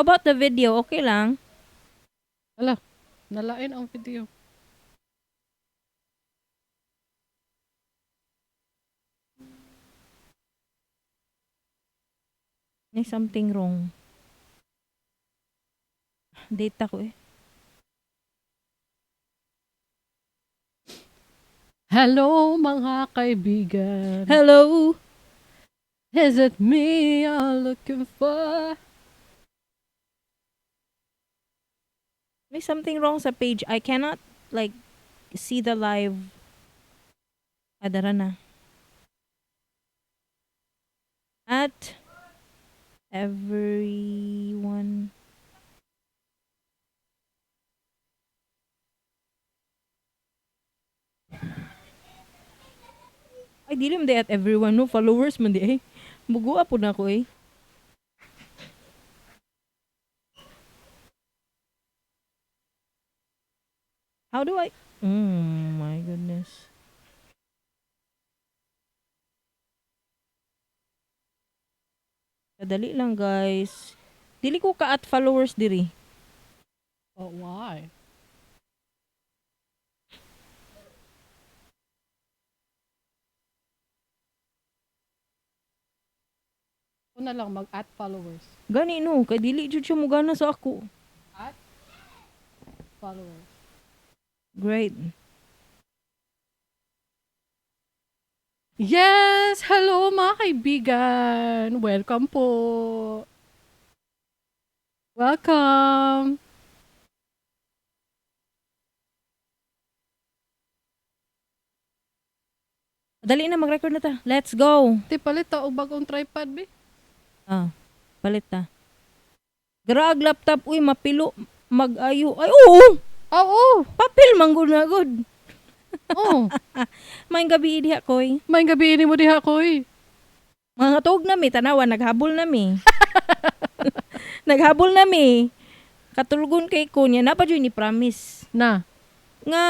How about the video? Okay lang. Ala, nalain ang video. May something wrong. Data ko eh. Hello, mga kaibigan. Hello! Is it me you're looking for? May something wrong sa page. I cannot, like, see the live. Adara na. At everyone. Ay, dili man di at everyone, no? Followers man di eh. Mugua po na ako eh. How do I... Oh my goodness. Kadali lang, guys. Dili ko ka at followers diri. Oh, why? Una lang, mag-at followers. Gani no, kay dili jud siya mugana sa ako. At followers. Great. Yes! Hello, mga kaibigan! Welcome po! Welcome! Dali na, mag-record na ta. Let's go. Ti palit ta og bagong tripod bi. Ah, palit ta. Graag laptop uy, mapilo mag-ayo. Ay oo, Oo! papel man gud na gud. Oh, Maayong gabi diha koy. may gabi ini mo diha koy. Mga tuog na mi, tanawa, naghabol na mi. Naghabol na mi. Katulgon kay ko niya, napa jud ni promise. Na. Nga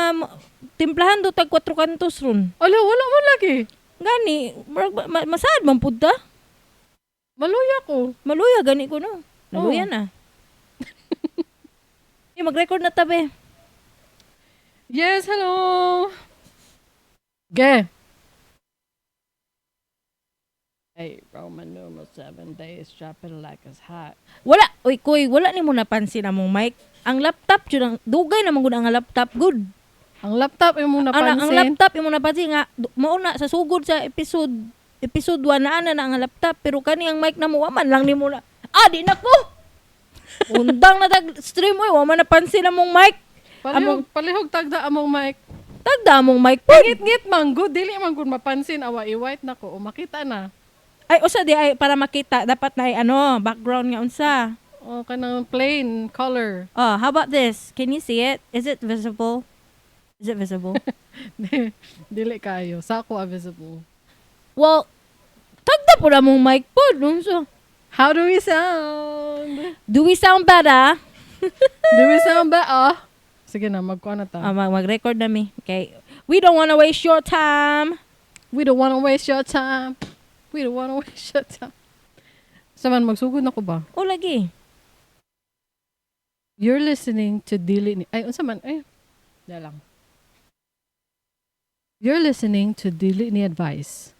timplahan do tag 4 kantos ron. Ala, wala man lagi. Gani, murag masaad man pud ta. Maluya ko. Maluya gani ko no. Naluya Oh. na. Eh, mag-record na tabi. Yes, hello! Ge. Hey, Roman numeral 7 days, dropping like it's hot. Wala, oy koy, wala nimo napansin among mic. Ang laptop jud ang dugay naman gud ang laptop good. Ang laptop imong Ang napansin. laptop imo napansin nga mao na sa sugod sa episode episode 1 na ana na ang laptop pero kani ang mic namo wa man lang nimo na. Ah, di na ko. Undang na tag stream oy, wa man napansin among mic. Palihog, palihog tagda among mic. Tagda among mic pod. Ngit-ngit man gud, dili man gud mapansin awa i-white na ko o makita na. Ay usa di ay para makita dapat na ay ano, background nga unsa. O kanang plain color. Oh, how about this? Can you see it? Is it visible? Is it visible? Dili kayo. Sa ako visible. Well, tagda po na mong mic pod. Unsa? How do we sound? Do we sound better? Do we sound better? Sige na, magkuha na ta. Ah, mag-record na mi. Okay. We don't wanna waste your time. We don't wanna waste your time. We don't wanna waste your time. Saman, magsugod na ko ba? O lagi. You're listening to Dili ni... Ay, unsa man? Ay, na lang. You're listening to Dili ni Advice.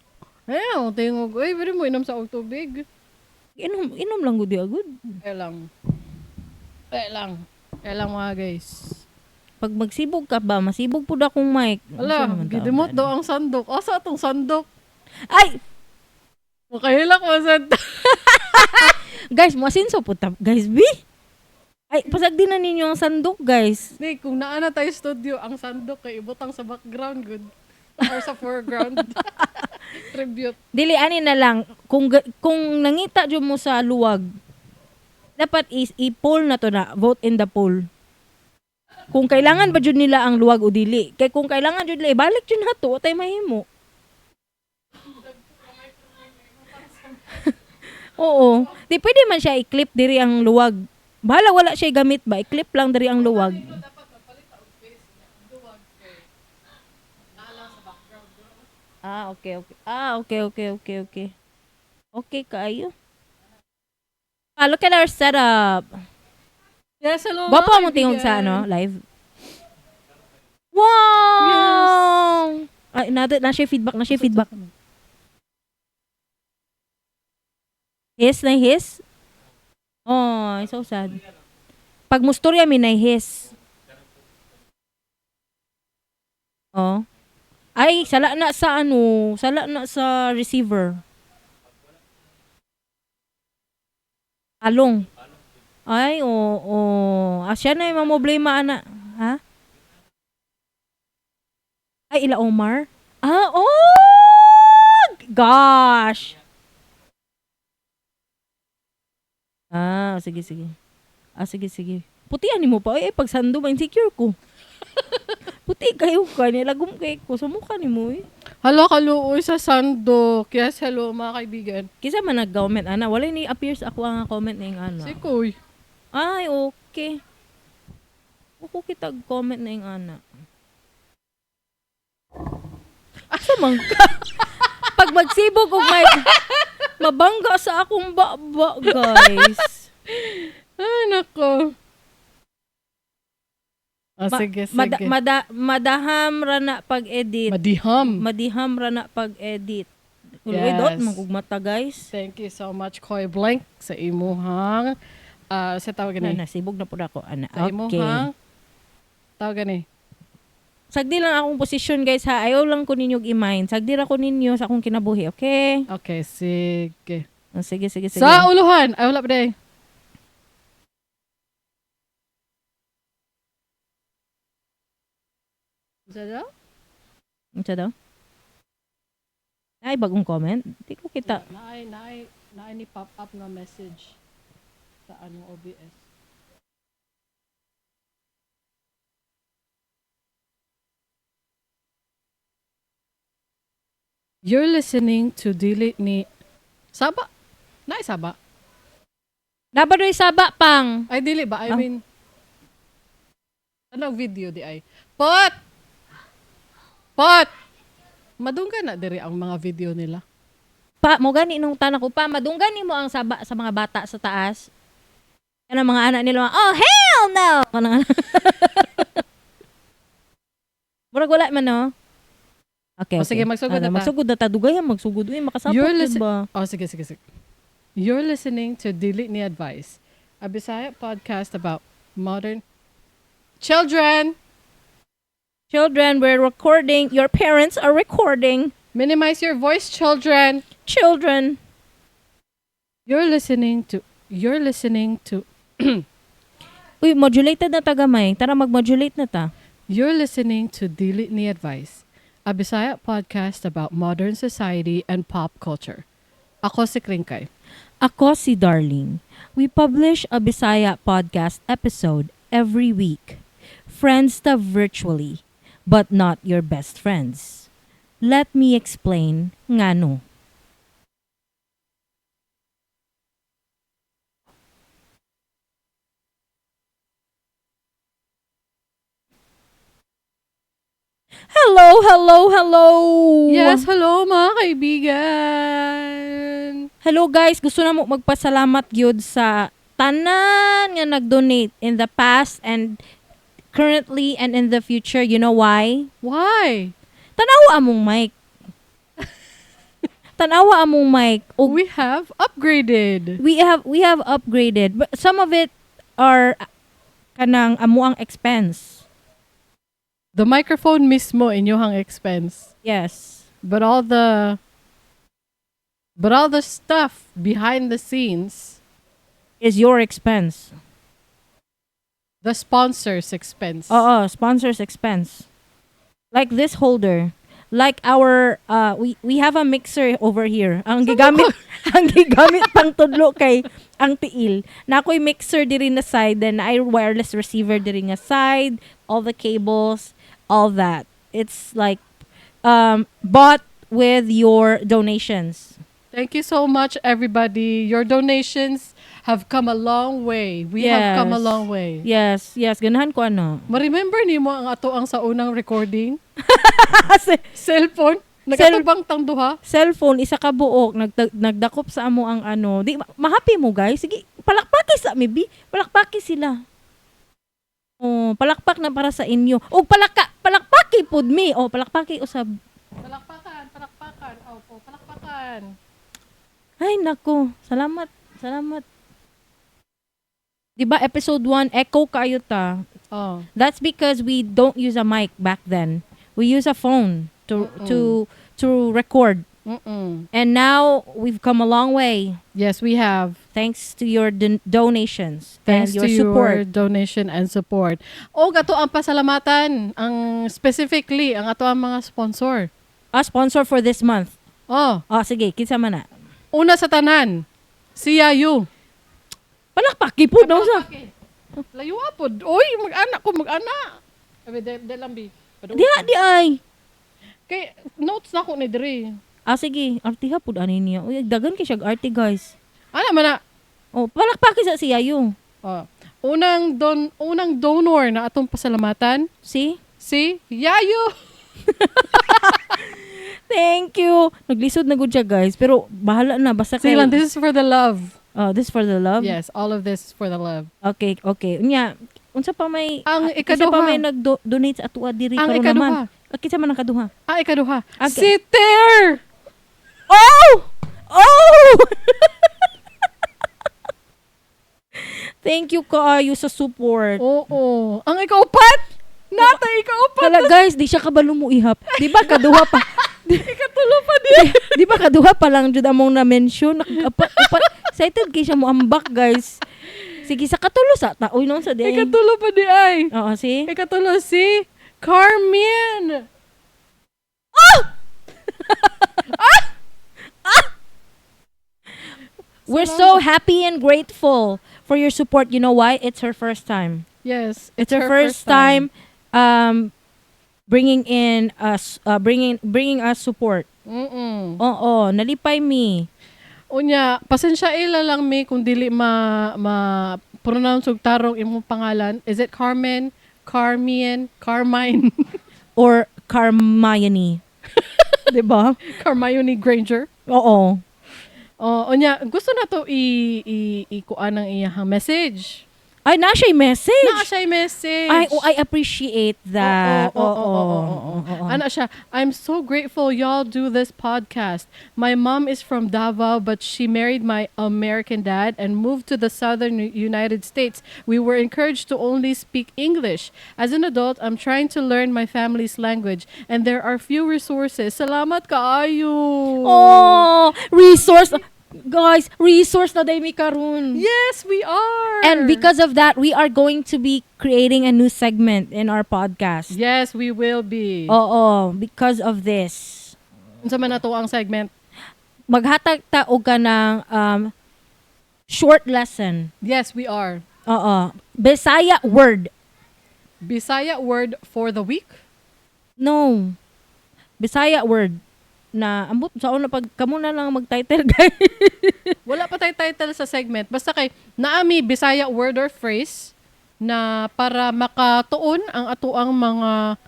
Ay, ang tingog. Ay, pwede mo inom sa og tubig. Inom, inom lang gud agud. Ay lang. Ay lang. Ay lang mga guys. Pag magsibog ka ba, masibog pud akong mic. Unsa Ala, naman taon gidimot na? daw ang sandok. Asa atong sandok? Ay! Makahilak mo sandok. Guys, moasinso po ta. Guys, B! Ay, pasag din na ninyo ang sandok, guys. Ni, kung naa na tayo studio, ang sandok kay ibutang sa background, good. Or sa foreground. Tribute. Dili ani na lang kung nangita jud mo sa luwag, dapat is i-poll na to na, vote in the poll. Kung kailangan ba jud nila ang luwag o dili. Kay kung kailangan jud nila ibalik jud nato, tay mahimo. Oo. Di pwede man siya i-clip diri ang luwag. Bahala wala siya gamit ba, i-clip lang diri ang luwag. Ah, okay, okay. Ah, okay. Okay kaayo. Ah, look at our setup. Yes, hello, Gwapo mga ang tingog sa kaibigan. ano, live. Wow! Ay, na siya feedback, na siya feedback. His na his? Oh, so sad. Pag mustorya mi na his. Oh. Ay, sala na sa ano, sala na sa receiver. Along. Ay, oo. Oh, ah, siya na yung mamroblema, ana. Ha? Ay, ila Omar? Ah, oh! Gosh! Ah, sige, sige. Ah, sige, sige. Putian mo pa. Ay, pag sando ba, insecure ko. Puti kayo ka. Nilagom kayo ko. Sa mukha ni mo eh. Hala, kaluoy sa sandok. Yes, hello, mga kaibigan. Kisa man nag-comment, ana. Wala ni appears ako ang comment na yung ana. Si Kuy. Ay, okay. Uko kita comment na yung ana. Asa man ka? Pag magsibog og mic, mabangga sa akong baba, guys. Ay, nako. Ah, sige, sige. Madaham ra na pag-edit. Madiham. Madiham ra na pag-edit. Uy, Yes. dot, mangugmata, guys. Thank you so much, Koy Blank, sa imuhang, sa tawag Na, gani. nasibog na po ako, ana. Sa Okay. imuhang, tawag gani. Sagdi lang akong posisyon, guys, ha. Ayaw lang ko ninyo i-mind. Sagdi ra ko ninyo sa akong kinabuhi, okay? Okay, sige. Oh, sige, sige, sige. Sa uluhan. Ay, wala pa day. Sa daw? Unsa daw? Ay, bagong comment? Di ko kita. Naay ni pop up nga message sa anong OBS. You're listening to Dili ni Saba. Naay Saba. Nabadoy saba pang. Ay dili ba? I Ah. mean, anong video di ay? Pot! Pot! Madunggan na diri ang mga video nila. Pa, mo gani nung tanak ko pa, madunggan mo ang saba sa mga bata sa taas. Yan ang mga anak nila, oh hell no! Kanang anak. Murag wala man, no? Okay, O, okay. sige, magsugod Ano, na ta. magsugod na ta. Dugay ang magsugod. Uy, makasapot You're yun listen- ba? Oh, sige, sige, sige. You're listening to Dili Ni Advice, a Bisaya podcast about modern children. Children, we're recording. Your parents are recording. Minimize your voice, children. Children. You're listening to Uy, modulated na ta gamay. Tara, mag-modulate na ta. You're listening to Dili Ni Advice, a Bisaya podcast about modern society and pop culture. Ako si Kringkay. Ako si Darling. We publish a Bisaya podcast episode every week. Friends ta virtually, but not your best friends. Let me explain ngano. Hello, hello, hello! Yes, hello, mga kaibigan. Hello guys, gusto na mo magpasalamat gyud sa tanan nga nag-donate in the past and currently and in the future. You know why? Why? Tanawa among mic. Tanawa among mic. Og We have upgraded. we have upgraded, but some of it are kanang amo ang expense. The microphone mismo inyuhang expense. Yes. But all the stuff behind the scenes, Is your expense. The sponsor's expense. Oo, sponsor's expense. Like this holder. Like our we have a mixer over here. Ang gigamit pang tudlo kay ang tiil. Na ako'y mixer diri na side, then I wireless receiver diri nga side, all the cables, all that. It's like bought with your donations. Thank you so much, everybody. Your donations have come a long way. We have come a long way. Yes, ganahan ko ano. Ma-remember nimo ang ato ang sa unang recording? Cellphone? Nagatubang tang duha? Cellphone isa ka buok nagdakop sa amo ang ano. Di mahappy mo guys. Sige, Palakpaki sa maybe. Palakpaki sila. Oh, palakpak na para sa inyo. Og palakpaki pud mi. Oh, palakpaki usab. Palakpakan, palakpakan. Opo, palakpakan. Ay nako, salamat. Salamat. 'Di ba episode 1 echo kayo ta. Oh. That's because we don't use a mic back then. We use a phone to record. And now we've come a long way Yes, we have. Thanks to your donations Thanks and your to support. Your donation and support. O ato ang pasalamatan ang specifically ang ato ang mga sponsor. A sponsor for this month. Oh, Oh, sige, kinsa man na. Una sa tanan, si Yayu. Palakpaki po no sa. Layo pod. Oy, mag-anak ko, mag-anak. Abi de, de lang bi. Diha di ay. Kay notes na ko ni diri. Ah, sige, artiha pud ani niya. Uy, dagan kay siya arte, guys. Ana man na. Oh, palakpaki sa si Yayu. Oh. Unang donor na atong pasalamatan See? si Yayu. Thank you. Naglisod na gud siya, guys. Pero bahala na basta Sige kay lang, this is for the love. Oh, this for the love. Yes, all of this is for the love. Okay. Unya, unsa pa may Ang ah, kinsa pa ikaduha. may nag-donate sa atua diri Ang karon ikaduha. naman? Ah, kinsa man ang kaduha? Ang ikaduha. Okay. Si Ter! Oh! Oh! Thank you kaayo sa support. Oo. Ang ikaupat! Nata, ikaupat! Hala guys, di siya kabalo mo ihap. Di ba kaduha pa? Ikatulo pa din. Di ba kaduha pa lang jud among na-mention? Upat, upat, excited kay siya mo ambak, guys. Sige, sa katulo sa taoy noon sa di. Ikatulo pa di ay. Oo, see? Ikatulo si Carmen. Ah! We're so happy and grateful for your support. You know why? It's her first time. Yes, It's her first time bringing in us bringing us support. Oo, nalipay mi. Unya, pasensya ila lang mi kung dili ma pronounce og tarong imong pangalan. Is it Carmen? Carmen? Carmine? Or Carmione. 'Di ba? Carmione Granger? Oo. Oh, unya, gusto na to i ikuan ang iyahang message. Ay, na siya message. Naa siya message. Ay, oh, I appreciate that. Oo. Ano siya, "I'm so grateful y'all do this podcast. My mom is from Davao, but she married my American dad and moved to the southern United States. We were encouraged to only speak English. As an adult, I'm trying to learn my family's language, and there are few resources. Salamat kaayo." Oh, resource. Guys, resource na day mi karon. Yes, we are. And because of that, we are going to be creating a new segment in our podcast. Yes, we will be. Oo, because of this. Unsa man nato ang segment? Maghatag ta og kanang short lesson. Yes, we are. Oo. Bisaya word. Bisaya word for the week? No. Bisaya word na ambot sa una pag kamo na lang mag-title, guys. Wala pa tayo title sa segment. Basta kay naami Bisaya word or phrase na para makatuon ang atoang mga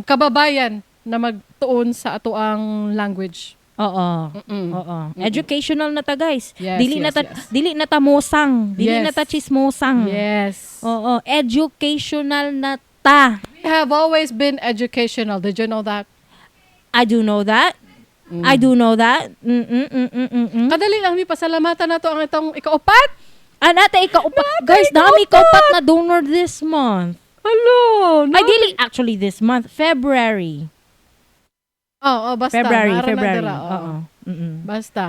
kababayan na magtuon sa atoang language. Oo. Oo. Educational na ta, guys. Dili na ta dili na ta mosang, dili na ta chismosang. Oo, educational na ta. We have always been educational. Did you know that? I do know that. I do know that. Kadali lang mi pasalamatan nato ang itong ikaupat. Ah, nata ikaupat. Guys, dami ikaupat na donor this month. Hello. Ay, dili actually this month, February. Oh, basta. February, Naara na February. dira, oo. Oo. Basta.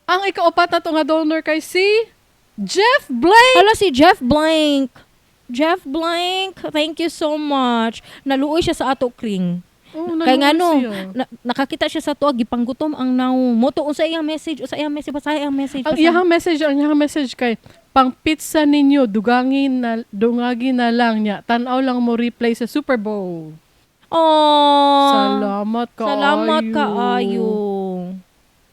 Ang ikaupat na to nga donor kay si Jeff Blake. Hala si Jeff Blank. Jeff Blank, thank you so much. Naluoy siya sa ato, Kring. Oh, Kay ngano, naluoy siya. Nakakita siya sa tuwa, gipanggutom ang naong. Moto unsa iyang message, basahi ang message. Ang Basahi. iyahang message kay pang pizza ninyo dugangin na dungagi na lang niya. Tan-aw lang mo replay sa Super Bowl. Oh. Salamat kaayo. Salamat kaayo.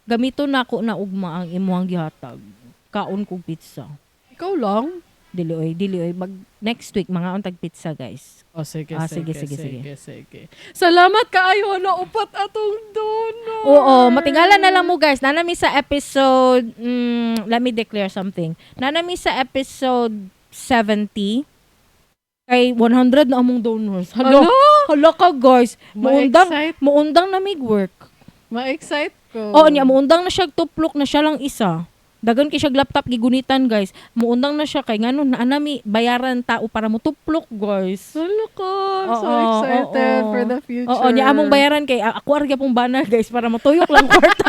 Gamito na ako na ugma ang imuhang gihatag. Kaon kog pizza. Ikaw lang. Dili oy, dili oy. Mag next week mga untag pizza, guys. Oh, sige, Ah, sige, sige, sige, sige, sige. Salamat kaayo na upat atong donor. Oo, matingala na lang mo, guys. Naa na mi sa episode, let me declare something. Naa na mi sa episode 70. Kay 100 na among donors. Hala, Hala? Hala ka, guys. Muundang, Ma-excite. Muundang na mig work. Ma-excite ko. Oo, niya, muundang na siya, tuplok na siya lang isa. Dagan kay siya laptop gigunitan, guys. Muundang na siya kay ngano naa nami bayaran tao para mo tuplok, guys. Hala ka. I'm so Oo, excited oo. for the future. Oo, niya among bayaran kay ako ra gyapong bana, guys, para matuyok lang kwarta.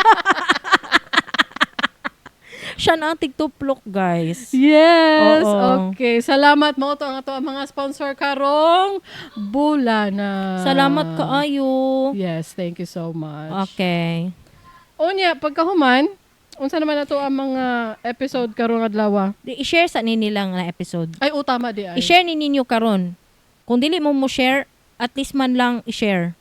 Siya na ang tigtuplok, guys. Yes. Oo. Okay. Salamat mao to ang ato ang mga sponsor karong bulana. Salamat kaayo. Yes, thank you so much. Okay. Unya, pagkahuman, unsa naman ato ang mga episode karong adlaw? Di, i-share sa ni nilang na episode. Ay, oh, tama di ay. I-share ni ninyo karon. Kung dili mo mo share, at least man lang i-share.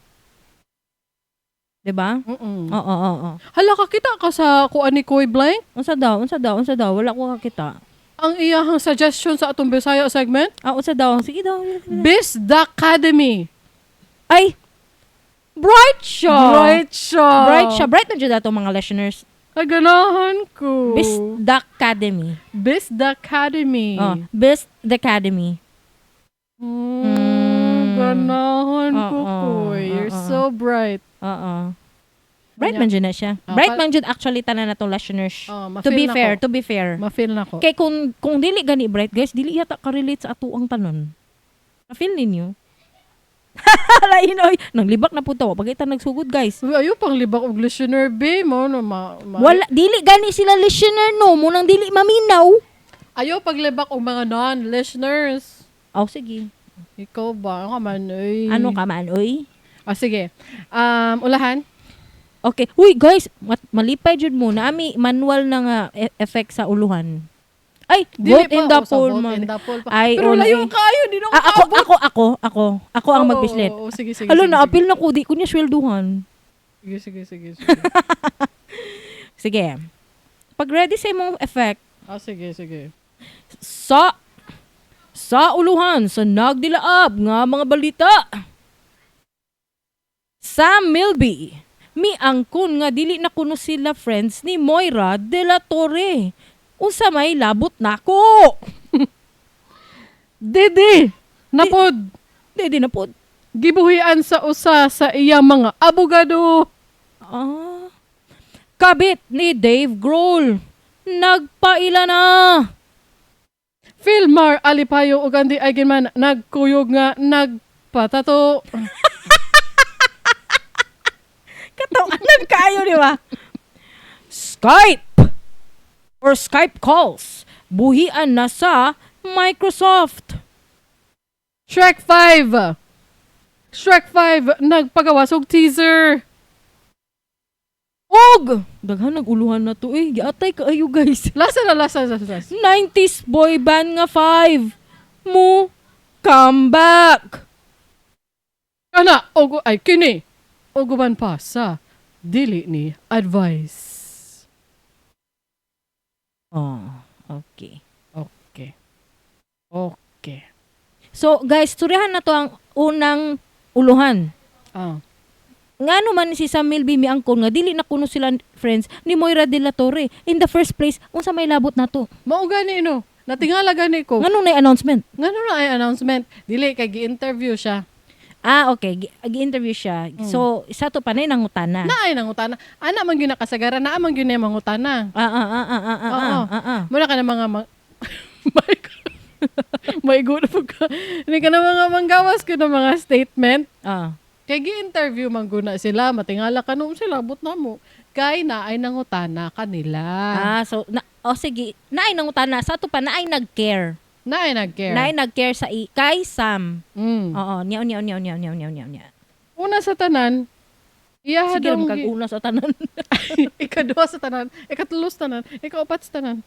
'Di ba? Oo. Hala, kakita ka sa kuan ni Koy Blank? Unsa daw? Unsa daw? Unsa daw? Wala ko kakita. Ang iyahang suggestion sa atong Bisaya segment? Ah, unsa daw? Sige daw. Biz the Academy. Ay! Bright siya! Bright siya. Bright siya. Bright na dyan ato mga listeners. Ay, ganahan ko. Biz the Academy. Biz the Academy. Oh, Biz the Academy. Ganahan ko, Oo, Koy. You're oo. so bright. Oo. Bright Kanya- man dyan na siya. Ah, Bright man dyan actually tanan na tong listeners. Oh, To ma-feel be na fair, ko. to be fair. Ma-feel na ko. Kay kung dili gani bright, guys, dili yata ka-relate sa atuang tanon. Na-feel ninyo? Lain oy. Nang libak na po to. Pagkita nagsugod, guys. Uy, ayaw pang libak og listener, be. Mo, no, Wala dili gani sila listener no, munang dili maminaw. Ayaw paglibak og mga non-listeners. Oh, sige. Ikaw ba? Ano ka man, uy? Ano ka man oy? Ah, sige. Ulahan? Okay. Uy, guys, malipay jud mo na ami manual na nga effect sa uluhan. Ay, Dili vote pa, in the oh, sa poll vote man. in the poll pa. Ay, Pero oh, layo eh. kayo, di na Ah, ako, ako, ako, ako. Ako ang Oo, magpislit. oo, sige, sige. Alo, sige, na-appeal na ko. Di ko niya swelduhan. Sige, sige, sige. Sige. Sige. Pag ready sa imong effect, Ah, sige, sige. Sa uluhan sa nagdilaab nga mga balita. Sam Milby, miangkon nga dili na kuno sila friends ni Moira de la Torre. Unsa may labot nako? Didi! Napod! Dili na po. Gibuhian sa usa sa iyang mga abogado. Ah. Kabit ni Dave Grohl. Nagpaila na. Philmar Alipayo ug Andi Eigenmann nagkuyog nga nagpatato. Katawanan kayo, di ba? Skype or Skype calls. Buhian na sa Microsoft. Shrek 5! Shrek 5 nagpagawas og teaser. Og! Daghan naguluhan na to eh. Giatay kaayo, guys. Lasa na lasa lasa. Lasa. 90s boy band nga 5. Mo come back. Kana og ay kini og uban pa sa dili ni advice. Oh, okay. Okay. Okay. So guys, turihan na to ang unang uluhan. Ah. Ngano man si Sam Milby miangkon nga dili na kuno sila friends ni Moira de la Torre. In the first place, unsa may labot nato? Mao gani no. Natingala gani ko. Ngano na announcement? Ngano na ay announcement? Dili kay gi-interview siya. Ah, okay. Gi-interview siya. So, sa to pa na nangutana. Na ay nangutana. Ana man gyud nakasagaran, naa man gyud na mangutana. Ah. Oo. Ah. Muna ka na mga my God. May good po ka. Hindi ka na mga manggawas ko ng mga statement. Kay gi-interview man guna sila, matingala ka nung sila, but na mo. Kay na ay nangutana kanila. Ah, so na, oh sige, naay nangutana sa to pa naay nag-care. Na ay nag-care. Naay nag-care sa kay Sam. Oo, niya niya niya niya niya niya niya niya. Una sa tanan, iya Sige dong ra kag una sa tanan. ikaduha sa tanan, ikatulo sa tanan, ikaupat sa tanan.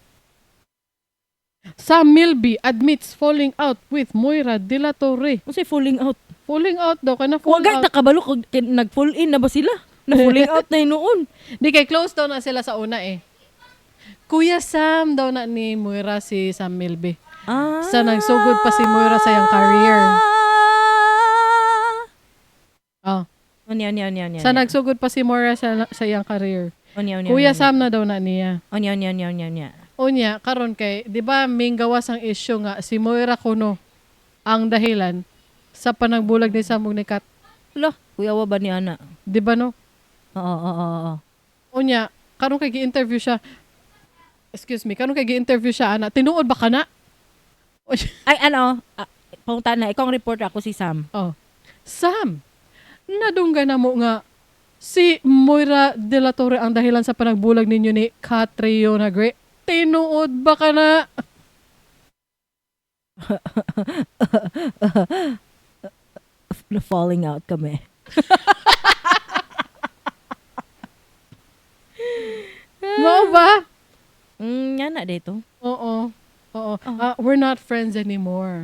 Sam Milby admits falling out with Moira de la Torre. Unsay falling out? Falling out daw, kana fall Wa gay out. nakabalo kung nag-fall in na ba sila? Na falling out na hinuon. Di kay close daw na sila sa una eh. Kuya Sam daw na ni Moira si Sam Milby. Ah. Sa nagsugod pa si Moira sa iyang career. Oh. Unya, unya, unya, unya. Sa nagsugod pa si Moira sa iyang career. Unya, unya, Kuya unya. Sam na daw na niya. Unya, unya, unya, unya, unya. Unya, karon kay, di ba minggawas ang issue nga si Moira kuno ang dahilan sa panagbulag ni Sam ug ni Kat. Lah, kuya wa ba ni ana? Di ba no? Oo. Unya, karon kay gi-interview siya. Excuse me, karon kay gi-interview siya ana. Tinuod ba kana? Unya, Ay, ano, ah, punta na, ikaw ang reporter, ako si Sam. oh. Sam, nadunggan na mo nga si Moira de la Torre ang dahilan sa panagbulag ninyo ni Catriona Gray. Tinuod ba ka na? Na falling out kami. Mao ba? Nga na dito. Oo. Oo. Ah, we're not friends anymore.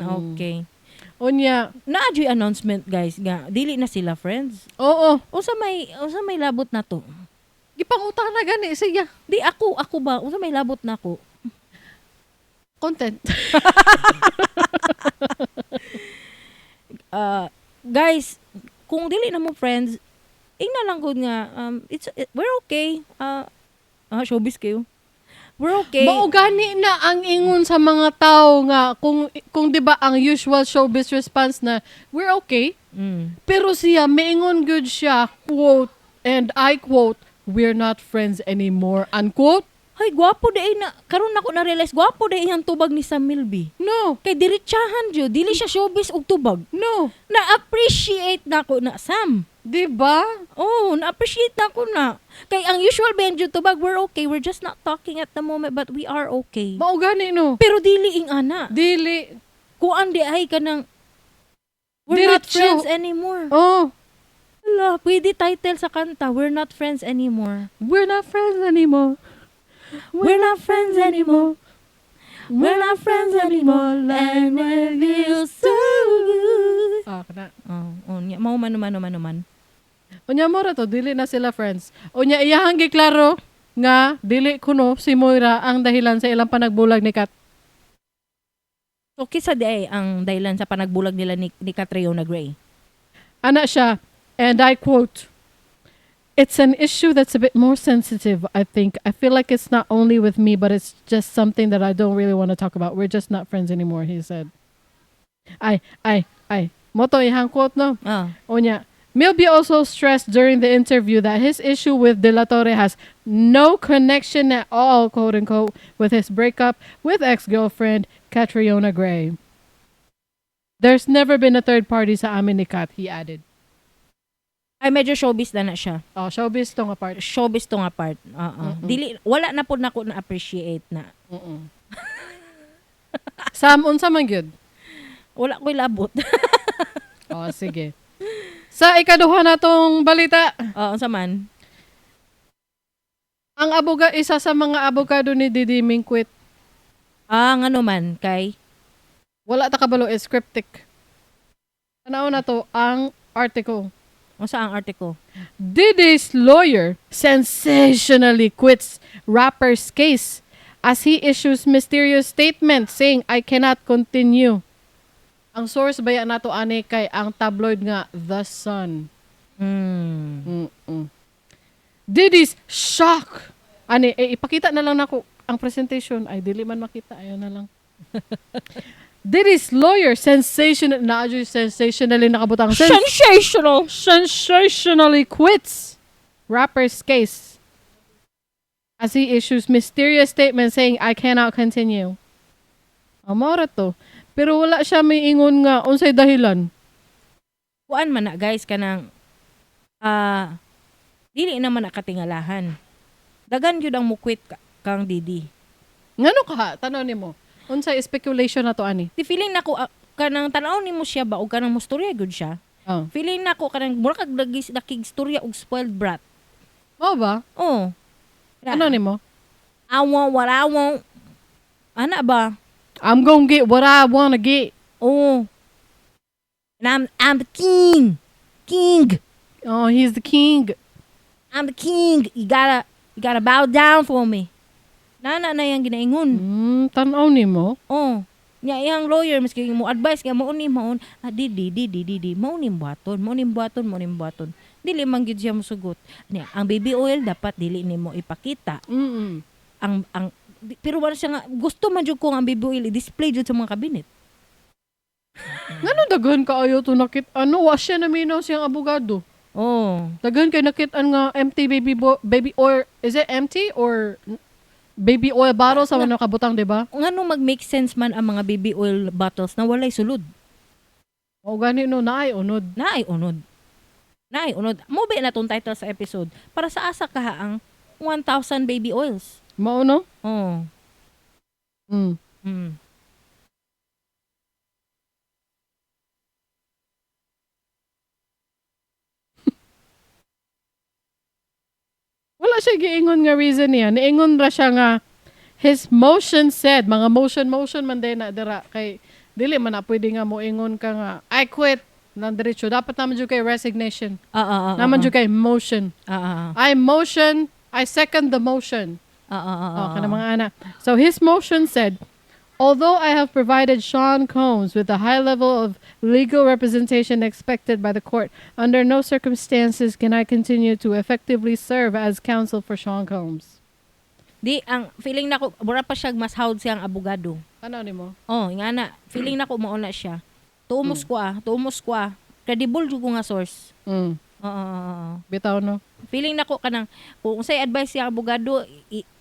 Okay. Unya, Naa juy announcement guys nga dili na sila friends. Oo. Unsa may labot na to? Gipangutana na gani siya. Di ako ba unsa may labot na ako? Content. Guys, kung dili na mo friends, ingna lang gud nga we're okay. Showbiz kayo. We're okay. Mao gani na ang ingon sa mga tao nga kung 'di ba ang usual showbiz response na we're okay, pero siya miingon gud siya, quote and I quote, "We're not friends anymore," unquote. Hay, gwapo di na karon nako na realize gwapo di ang tubag ni Sam Milby. No. Kay diretsahan jud, dili siya showbiz og tubag. No. Na-appreciate nako na Sam. 'Di ba? Oh, na-appreciate na ko na. Kay ang usual ba yung tubag, we're okay. We're just not talking at the moment, but we are okay. Mao gani no. Pero dili ing ana. Dili. Kuan di ay kanang we're not Diretso. friends anymore. Oh, Hala, pwede title sa kanta, "We're Not Friends Anymore." We're not friends anymore. We're not friends anymore. We're not friends anymore. And it feels so good. Ah, kana. Oh, nya, mao man man man man. Unya mo ra to, dili na sila friends. Unya iyahang giklaro nga dili kuno si Moira ang dahilan sa ilang panagbulag ni Kat. So kisa di ay ang dahilan sa panagbulag nila ni Catriona Gray? Ana siya, and I quote, "It's an issue that's a bit more sensitive, I think. I feel like it's not only with me, but it's just something that I don't really want to talk about. We're just not friends anymore," he said. Ay, ay, ay. Mao to iyang quote, no? Ah. Unya, Milby also stressed during the interview that his issue with De La Torre has no connection at all, quote unquote, with his breakup with ex-girlfriend Catriona Gray. "There's never been a third party sa amin ni Kat," he added. Ay, medyo showbiz na na siya. Oh, showbiz to nga part. Showbiz to nga part. Oo. Dili wala na po nako na appreciate na. Sam, unsa man gyud? Wala ko'y labot. Oh, sige. Sa ikaduha na tong balita, Oo, unsa man? Ang isa sa mga abogado ni Diddy ming-quit. Ah, ngano man kay Wala ta kabalo, is cryptic. Tanaw na to ang article. Unsa ang article? Diddy's lawyer sensationally quits rapper's case as he issues mysterious statement saying, "I cannot continue." Ang source baya nato ani kay ang tabloid nga The Sun. Diddy's shock. Ani eh, ipakita na lang nako ang presentation ay dili man makita, ayo na lang. Diddy's lawyer sensational na sensationally nakabutang Sensational. Sensationally quits rapper's case as he issues mysterious statement saying, "I cannot continue." Amora to. Pero wala siya may ingon nga unsay dahilan. Kuan man na guys kanang dili naman na katingalahan. Dagan gyud ang mukwit kang Diddy. Ngano ka? Tanaw nimo. Unsay speculation na to ani? Di feeling nako kanang tan-aw nimo siya ba og kanang mustorya gyud siya. Oh. Feeling nako kanang mura kag lagi nakig storya og spoiled brat. Mao ba? Oh. Ano nimo? I want what I want. Ana ba? I'm gonna get what I wanna get. Oh. And I'm the king. King. Oh, he's the king. I'm the king. You gotta bow down for me. Nana na yang ginaingon. Tan-aw nimo. Oh. Nya iyang lawyer maski mo advice nga mao ni maon, ah, di di di di di di mao ni buhaton, mao ni buhaton, mao ni buhaton. Dili man gyud siya mosugot. Nya ang baby oil dapat dili nimo ipakita. Ang pero wala siya nga gusto man jud ko nga ang baby oil i-display jud sa mga kabinet. Ngano daghan kaayo to nakit ano, wa siya naminaw siyang abogado. Oh. Daghan kay nakit-an nga empty baby oil, is it empty or baby oil bottle sa mga nakabutang, di ba? Ngano mag-make sense man ang mga baby oil bottles na walay sulod? O gani no, naay unod. Naay unod. Naay unod. Mo ba na tong title sa episode? Para sa asa kaha ang 1,000 baby oils? Mao no? Oh. Wala siya giingon nga reason niya. Niingon ra siya nga his motion said, mga motion motion man din na dira kay dili man na pwede nga moingon ka nga "I quit" nang diretso. Dapat naman jud kay resignation. Naman jud kay motion. I motion, I second the motion. Oh, kana mga ana. So his motion said, "Although I have provided Sean Combs with the high level of legal representation expected by the court, under no circumstances can I continue to effectively serve as counsel for Sean Combs." Di ang feeling nako mura pa siya mas hawd siyang abogado. Ano nimo? Oh, nga na feeling nako mao na siya. Tuumos ko ah, tuumos ko ah. Credible jud ko nga source. Oo, oo. Bitaw no. Feeling nako kanang kung unsay advice siya abogado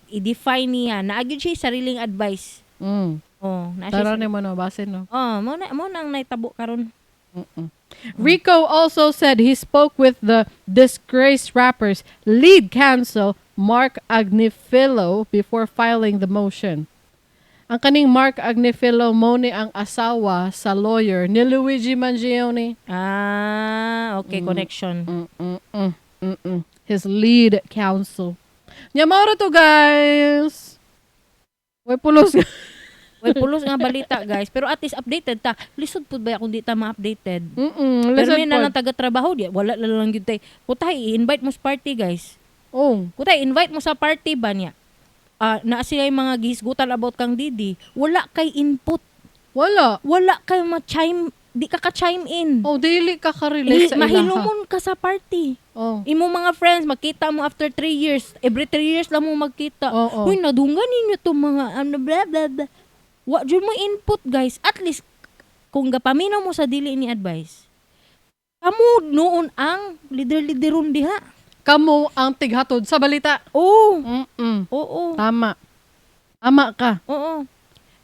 i-define niya. Naa gyud siya sariling advice. Oh, na siya. Tara nimo no, basin no. Oh, mo nang naitabo karon. Rico also said he spoke with the disgraced rapper's lead counsel, Mark Agnifilo, before filing the motion. Ang kaning Mark Agnifilo mo ni ang asawa sa lawyer ni Luigi Mangione. Ah, okay, connection. His lead counsel. Nya mao ra to, guys. Way pulos. Way pulos nga balita, guys. Pero at least updated ta. Lisod pud ba kung di ta ma-updated? Lisod Pero may na pod. lang taga-trabaho di. Wala na lang gyud tay. Kutay i-invite mo sa party, guys. Oh. Kutay invite mo sa party ba niya? Ah, naa sila yung mga gihisgutan about kang Didi. Wala kay input. Wala. Wala kay ma-chime, di ka ka-chime in. Oh, dili ka ka-relate sa ilaha. Mahilumon ka sa party. Oh. Imo mga friends, makita mo after 3 years. Every 3 years lang mo magkita. Oo. "Uy, nadunggan ninyo to mga ano, blah, blah, blah." Wa jud mo input, guys. At least, kung gapaminaw mo sa dili ni advice, kamo noon ang leader-leaderon diha. Kamo ang tighatod sa balita. Oo. Oo. Tama. Tama ka. Oo.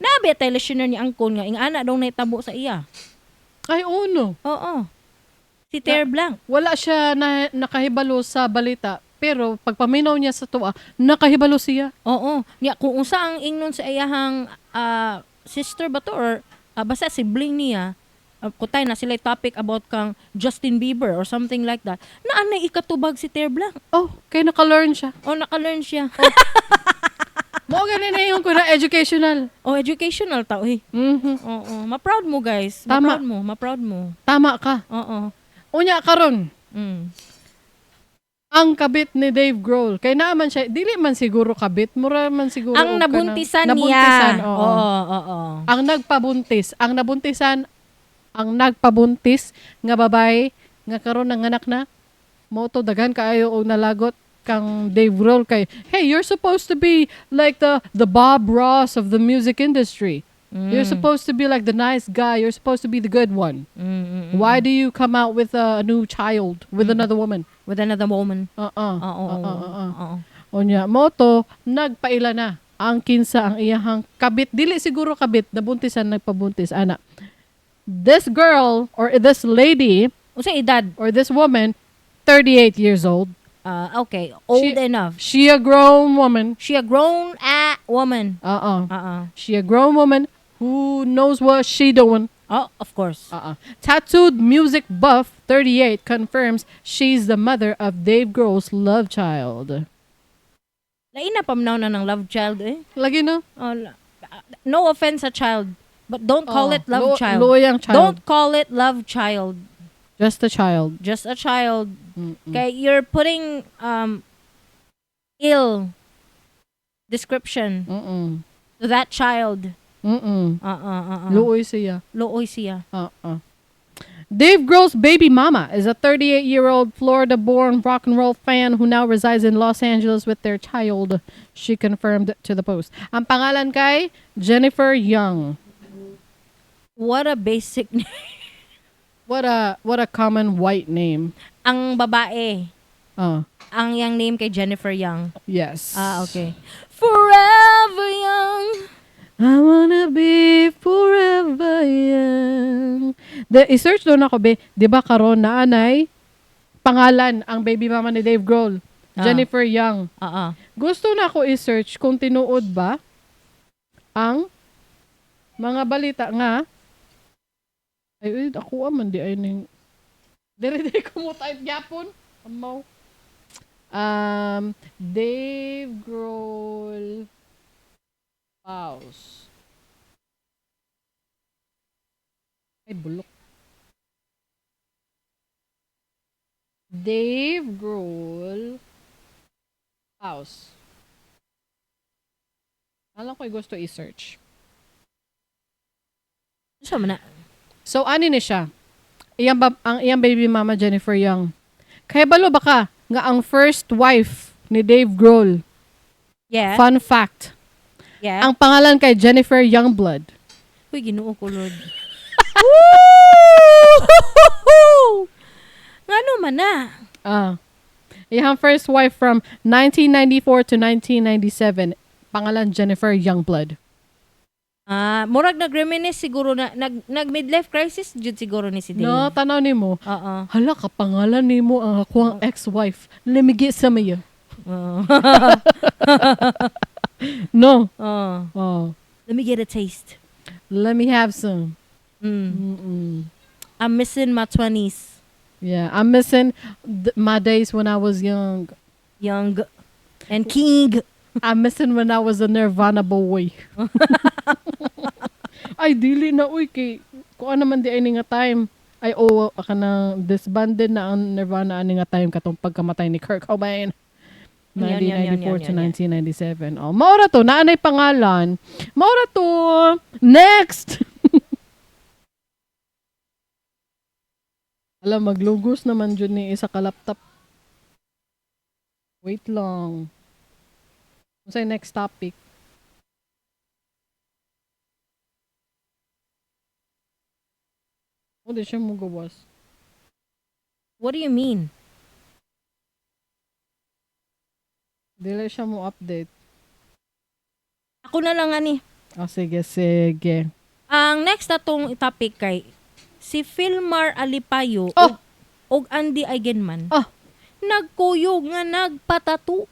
Nabi tay listener ni Angkon nga ingana daw naitabo sa iya. Ay, uno. Oo. Si Ter Blanc. Wala siya na, nakahibalo sa balita. Pero pagpaminaw niya sa tuwa, nakahibalo siya. Oo. Nya kung unsa ang ingnon sa iyahang sister ba to or basta sibling niya, kutay na sila topic about kang Justin Bieber or something like that. Naanay ikatubag si Ter Blanc. Oh, kay naka-learn siya. O naka-learn siya. Mo gani na yung kuna educational. Oh, educational tao eh. Oo, ma-proud mo, guys. Tama. Ma-proud mo, ma-proud mo. Tama ka. Oo. Unya karon, ang kabit ni Dave Grohl. Kay naa man siya, dili man siguro kabit, mura man siguro Ang og nabuntisan nabuntisan, niya. Oo. Oo. Ang nagpabuntis, ang nabuntisan, ang nagpabuntis nga babae nga karon nanganak na mo to daghan kaayo og nalagot kang Dave Grohl kay, "Hey, you're supposed to be like the Bob Ross of the music industry. You're supposed to be like the nice guy. You're supposed to be the good one. Why do you come out with a new child with another woman?" With another woman. Uh-uh. Oo. Uh-uh. Oo. Unya mo to nagpaila na ang kinsa ang iyahang kabit, dili siguro kabit, nabuntisan, nagpabuntis ana. This girl or this lady Unsa edad? Or this woman, 38 years old. Ah, okay. Old enough. She a grown woman. She a grown a woman. Uh-uh. Oo. She a grown woman who knows what she doing. Oh, of course. Uh-uh. Tattooed music buff, 38, confirms she's the mother of Dave Grohl's love child. Lain na pamnaw na ng love child eh. Lagi no? Oh, no offense sa child, but don't call Oh, it love child. Luyang child. Don't call it love child. Just a child. Just a child. Okay, you're putting ill Description to that child. Luoy siya. Luoy siya. Dave Grohl's baby mama is a 38-year-old Florida-born rock and roll fan who now resides in Los Angeles with their child, she confirmed to the Post. Ang pangalan kay Jennifer Young. What a basic name. What a common white name. Ang babae. Ang yang name kay Jennifer Young. Yes. Ah, okay. Forever young. I wanna be forever young. I-search doon ako, be. Di ba karon na anay pangalan ang baby mama ni Dave Grohl? Jennifer Young. Gusto na ako i-search kung tinuod ba ang mga balita nga ay, uy, ako man di ay ning dere ko mo type gyapon. Amaw. Dave Grohl spouse. Ay, bulok. Dave Grohl spouse. Alam ko gusto i-search. Siya man na. So, ani ni siya? Ang iyang baby mama, Jennifer Young. Kaya balo ba ka nga ang first wife ni Dave Grohl? Yeah. Fun fact. Yeah. Ang pangalan kay Jennifer Youngblood. Uy, Ginoo ko, Lord. Woo! Ngano man na? Iyang first wife from 1994 to 1997. Pangalan Jennifer Youngblood. Murag nag-reminisce siguro na, nag midlife crisis jud siguro ni si Dave. No, tanaw nimo. Oo. Hala ka, pangalan nimo ang akuang ex-wife. Let me get some of you. Oo. No. Oo. Oh. Let me get a taste. Let me have some. I'm missing my 20s. Yeah, I'm missing my days when I was young. Young and king. I'm missing when I was a Nirvana boy. Ay, dili na, uy, kay, kuan naman di ay nga time. Ay, oh, aka na, disbanded na ang Nirvana ani nga time katong pagkamatay ni Kurt Cobain. Yan, yan, yan, 1994 to yan, yan, 1997. Oh, maura to, naanay pangalan. Maura to. Next! Alam, maglugos naman dyan ni isa ka laptop. Wait lang. Unsay next topic? Oh, di siya mo gawas. What do you mean? Dili siya mo update. Ako na lang ani. Oh, sige, sige. Ang next na tong topic kay si Philmar Alipayo Oh! og Andy Eigenman. Oh! Nagkuyog nga nagpatato.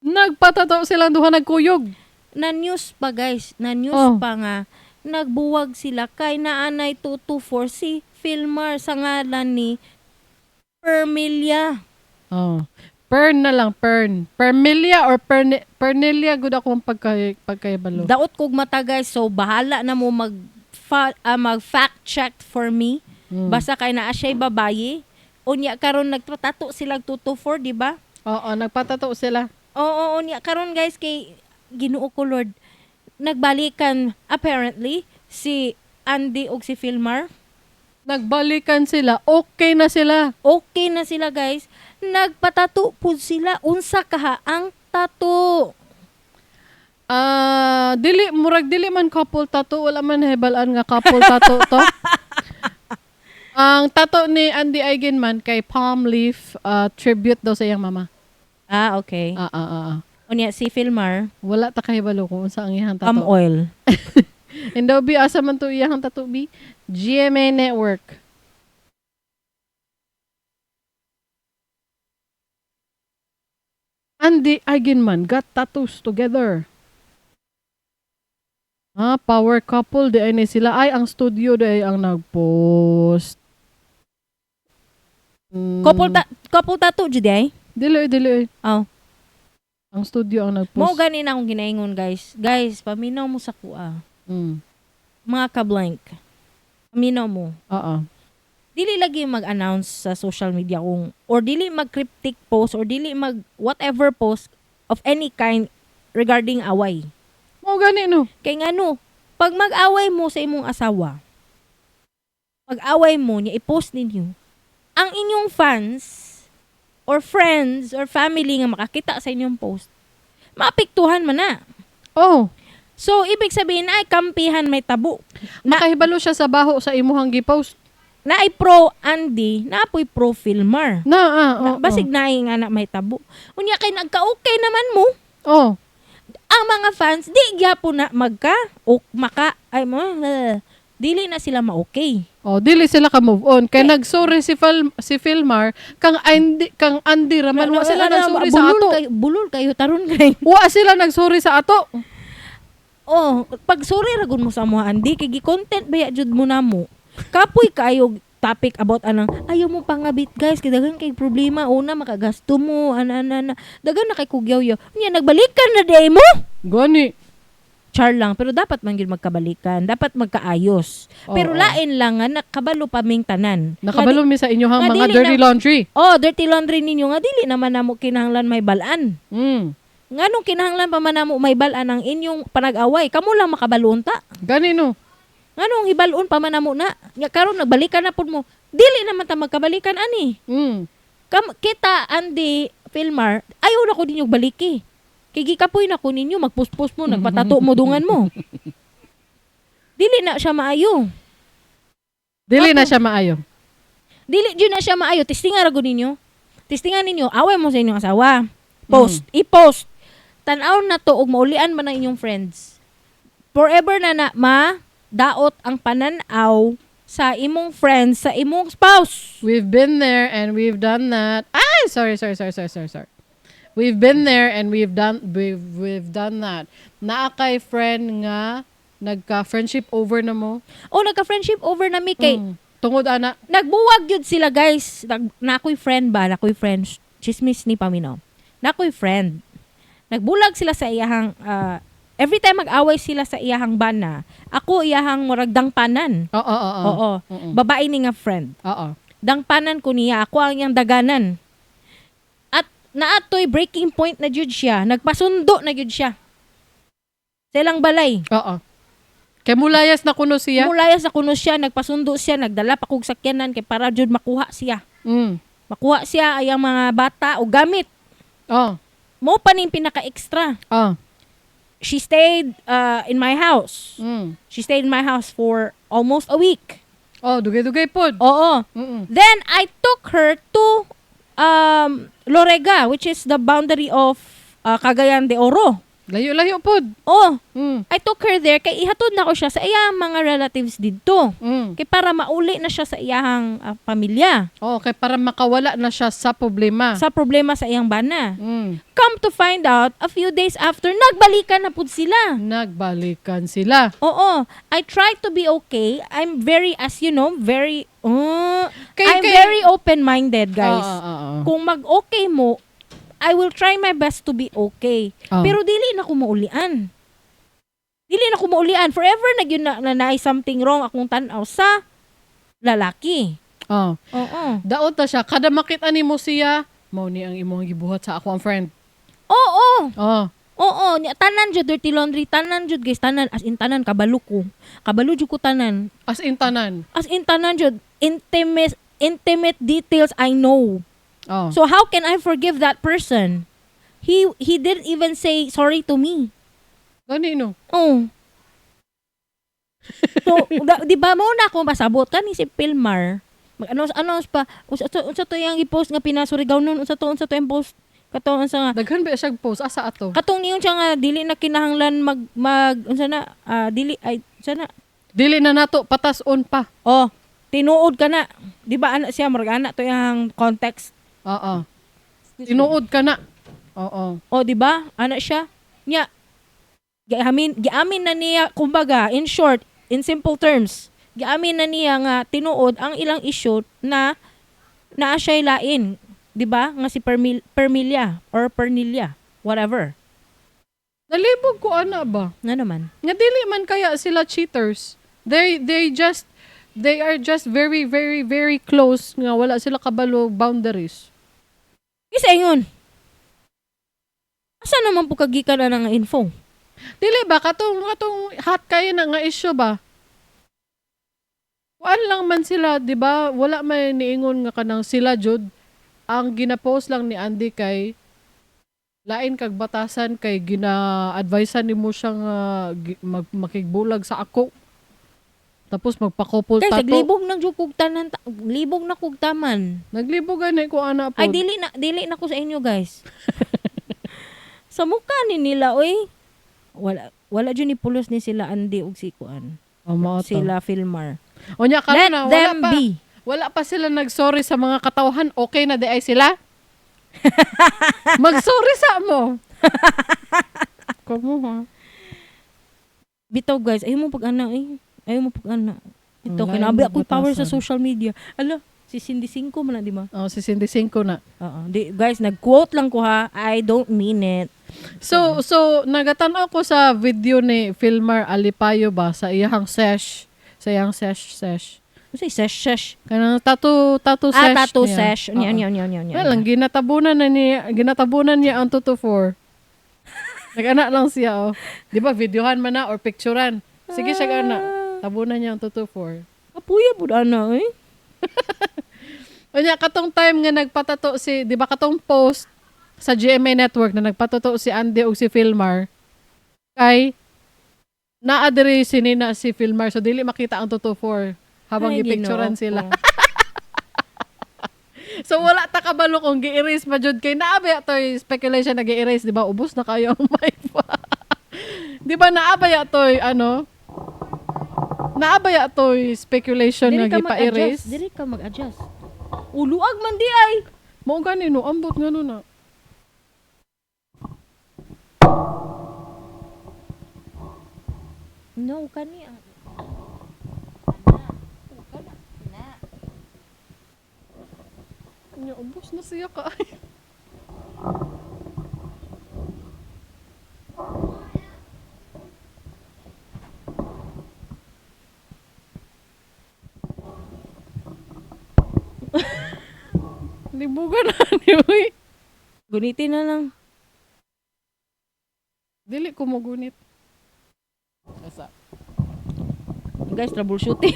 Nagpatato silang duha, nagkuyog. Na news pa guys, na news Oh. pa nga nagbuwag sila kay naanay 224 si Philmar sa ngalan ni Permilia. Oh. Pern na lang, Pern. Permilia or Pernilia, good akong pagkaibalo. Daot kog mata guys, so bahala na mo mag fact check for me. Basta kay naa siya'y babaye. Unya karon nagpatato sila 224, di ba? Oo, nagpatato sila. Oo, unya karon guys kay Ginoo ko Lord. Nagbalikan apparently si Andy og si Philmar. Nagbalikan sila. Okay na sila. Okay na sila guys. Nagpatato pud sila. Unsa kaha ang tattoo? Dili murag dili man couple tattoo, wala man hibalaan nga couple tattoo to. Ang tattoo ni Andy Eigenman kay palm leaf, tribute daw sa iyang mama. Ah, okay. Unya si Philmar, Wala ta kahibalo kung unsa ang iyang palm tattoo. oil. Indaw bi asa man to iyang tattoo bi? GMA Network. Andy Eigenman got tattoos together. Power couple di ay ni sila. Ay, ang studio di ay ang nagpost. Couple tattoo jud ay? Dili, dili. Oh. Ang studio ang nagpost. Mo gani na akong ginaingon guys. Guys, paminaw mo sa kuha. Mga ka-blank. Paminaw mo. Oo. Dili lagi mag-announce sa social media kung or dili mag-cryptic post or dili mag whatever post of any kind. regarding away. Mao gani, no. Kay ngano, pag mag-away mo sa imong asawa, mag-away mo niya, i-post ninyo, ang inyong fans or friends or family nga makakita sa inyong post, maapektuhan man na. So, ibig sabihin ay kampihan may tabo. Na, Makahibalo siya sa baho sa imuhang gi-post. Na ay pro Andy, na apoy pro Philmar. Na, ah, Na, basig naay nga na may tabo. Unya kay nagka-okay naman mo. Ang mga fans di gyapon na magka o maka ay mo eh, dili na sila ma-okay. Oh, dili sila ka move on. Kay nagsorry si Philmar kang Andy raman, wa sila nagsorry sa Bulol ato. Kayo, bulol kayo taron kay. Wa sila nagsorry sa ato. Oh, pag sorry ra gud mo sa mo, Andy, kay gi-content baya jud mo namo. Kapoy kayo topic about anang ayaw mo pangabit, guys, kay daghan kay problema, una makagasto mo ana ana ana, daghan na kay kugyaw-yaw nya nagbalikan na day mo. Gani. Char lang, pero dapat man gyud magkabalikan, dapat magkaayos. Pero lain lang nga nakabalo pa ming tanan. Nakabalo mi sa inyohang nga mga dili dirty laundry. Oh, dirty laundry ninyo nga dili naman namo kinahanglan may balaan. Nganong kinahanglan pa man namo may balaan ang inyong panag-away? Kamo lang makabalo unta. Gani, no. Nganong hibalon pa man namo na? Nya karon nagbalikan na pud mo. Dili naman ta magkabalikan ani. Kam kita Andy, Philmar, ayaw na ko ninyo baliki. Kay gikapoy na ko ninyo, magpuspos mo, nagpatato mo, dungan mo. Dili na siya maayo. Dili na siya maayo. Dili jud na siya maayo. Testinga ra gud ninyo. Testinga ninyo, away mo sa inyong asawa. Post, i-post. Tan-aw na to og maulian man ang inyong friends. Forever na na ma daot ang panan-aw sa imong friends, sa imong spouse. We've been there and we've done that. Ay, sorry, sorry, sorry, sorry, sorry, sorry. We've been there and we've done that. Naa kay friend nga nagka-friendship over na mo. O nagka-friendship over na mi kay Tungod ana. Nagbuwag yun sila, guys. Nakoy friend ba? Nakoy friend. Chismis ni Pamino. Nakoy friend. Nagbulag sila sa iyahang every time mag-away sila sa iyahang bana, ako iyahang murag dangpanan. Oo, oo, oo. Oo. Babae ni nga friend. Dangpanan ko niya. Ako ang iyang daganan. At naatoy breaking point na jud siya. Nagpasundo na jud siya sa ilang balay. Oo. Kay mulayas na kuno siya. Mulayas na kuno siya, nagpasundo siya, nagdala pa kog sakyanan kay para jud makuha siya. Makuha siya ay ang mga bata o gamit. Mo pa ning pinaka-extra. She stayed in my house. She stayed in my house for almost a week. Oh, dugay-dugay pod. Oo. Then I took her to Lorega, which is the boundary of Cagayan de Oro. Layo-layo pod. Oh, I took her there kay ihatod na ko siya sa iyang mga relatives didto. Kay para mauli na siya sa iyang pamilya. Oh, kay para makawala na siya sa problema. Sa problema sa iyang bana. Come to find out, a few days after, nagbalikan na pud sila. Nagbalikan sila. Oo. I try to be okay. I'm very, as you know, very, I'm very open-minded, guys. Oo, oo, oo. Kung mag-okay mo, I will try my best to be okay. Pero dili na ko maulian. Dili na ko maulian. Forever na yun na, na, naay something wrong akong tan-aw sa lalaki. Oo. Daot na siya. Kada makita nimo siya, mao ni ang imong gibuhat sa ako ang friend. Oo. Oo, tanan jud dirty laundry, tanan jud, guys, tanan, as in tanan kabalo ko. Kabalo jud ko tanan. As in tanan. As in tanan jud, intimate intimate details I know. So how can I forgive that person? He didn't even say sorry to me. Gani, no. Oh. So, di ba mo na ako masabot kani si Pilmar. Mag-announce announce pa unsa to yang i-post nga pinasurigaw nun, unsa to yung post kato, unsa nga? Daghan ba siya post asa ato? Katong niyon siya nga dili na kinahanglan mag mag unsa na, dili ay unsa na. Dili na nato patas-on pa. Oh, tinuod ka na. Di ba ana siya, murag ana to yung context? Oo. Tinuod ka na. Oo. Oh, di ba? Ana siya. Nya giamin giamin na niya, kumbaga, in short, in simple terms, giamin na niya nga tinuod ang ilang issue na naa siya'y lain, di ba? Nga si Permilia or Pernilia, whatever. Nalibog ko ana ba? Nga naman. Nga dili man kaya sila cheaters. They are just very, very, very close nga wala sila kabalo boundaries. Isa ingon. Asa naman po kagikan na nga info? Dili ba katong hot kayo na nga issue ba? Kuan lang man sila, di ba? Wala may niingon nga kanang sila jud. Ang gina-post lang ni Andy kay lain kag batasan kay gina-advisean nimo siya nga makigbulag sa ako. Tapos magpa-couple Kay tato. naglibog nang jud kog tanan, libog na kog taman. Naglibog gani ko ana po. Ay dili na ko sa inyo, guys. Sa mukha ni nila oy. Wala wala jud ni pulos ni sila Andy ug si kuan. Oh, mao to. Sila Philmar. Unya karon Let na wala them pa. be. Wala pa sila nag-sorry sa mga katawhan. Okay na di ay sila? Mag-sorry sa mo. Kamo ha? Bitaw guys, ayaw mo pag ana eh. Ayaw mo pag ana. Ito Wala kinabi yung ako'y power sa batasan. social media. Ala, si Cindy Cinco man na, di ba? Oh, si Cindy Cinco na. Oo. Di, guys, nag-quote lang ko ha. I don't mean it. So nagatan-aw ko sa video ni Philmar Alipayo ba sa iyang sesh, sa iyang sesh. Unsay sesh sesh? Kanang tattoo Ah, sesh. tattoo niya. sesh. Unya, Oo. unya, unya, unya, unya. Well, ang ginatabunan niya ang 224. Nag-ana lang siya, oh. Di ba, videohan man na or picturean. Sige siya ana. Tabunan niya ang 224. Kapuya pud ana eh. Unya, katong time nga nagpatato si, di ba katong post sa GMA Network na nagpatato si Andy ug si Philmar, kay naa diri sinina si Philmar, so dili makita ang 224 habang Ay, gipicturean Ginoo sila. ko. So wala ta kabalo kung gi-erase pa jud kay naa ba toy speculation na gi-erase, di ba? Ubos na kayo ang mic pa. Di ba naa ba toy ano? Naa ba toy speculation Dili nga ka mag-adjust. gipa-erase? Dili ka mag-adjust. Uluag man di ay. Mao gani no, ambot ngano na. No, kani ang. Nya ubos na siya kaayo. Libugan na ni uy. Gunitin na lang. Dili ko mogunit. Asa. Guys, troubleshooting.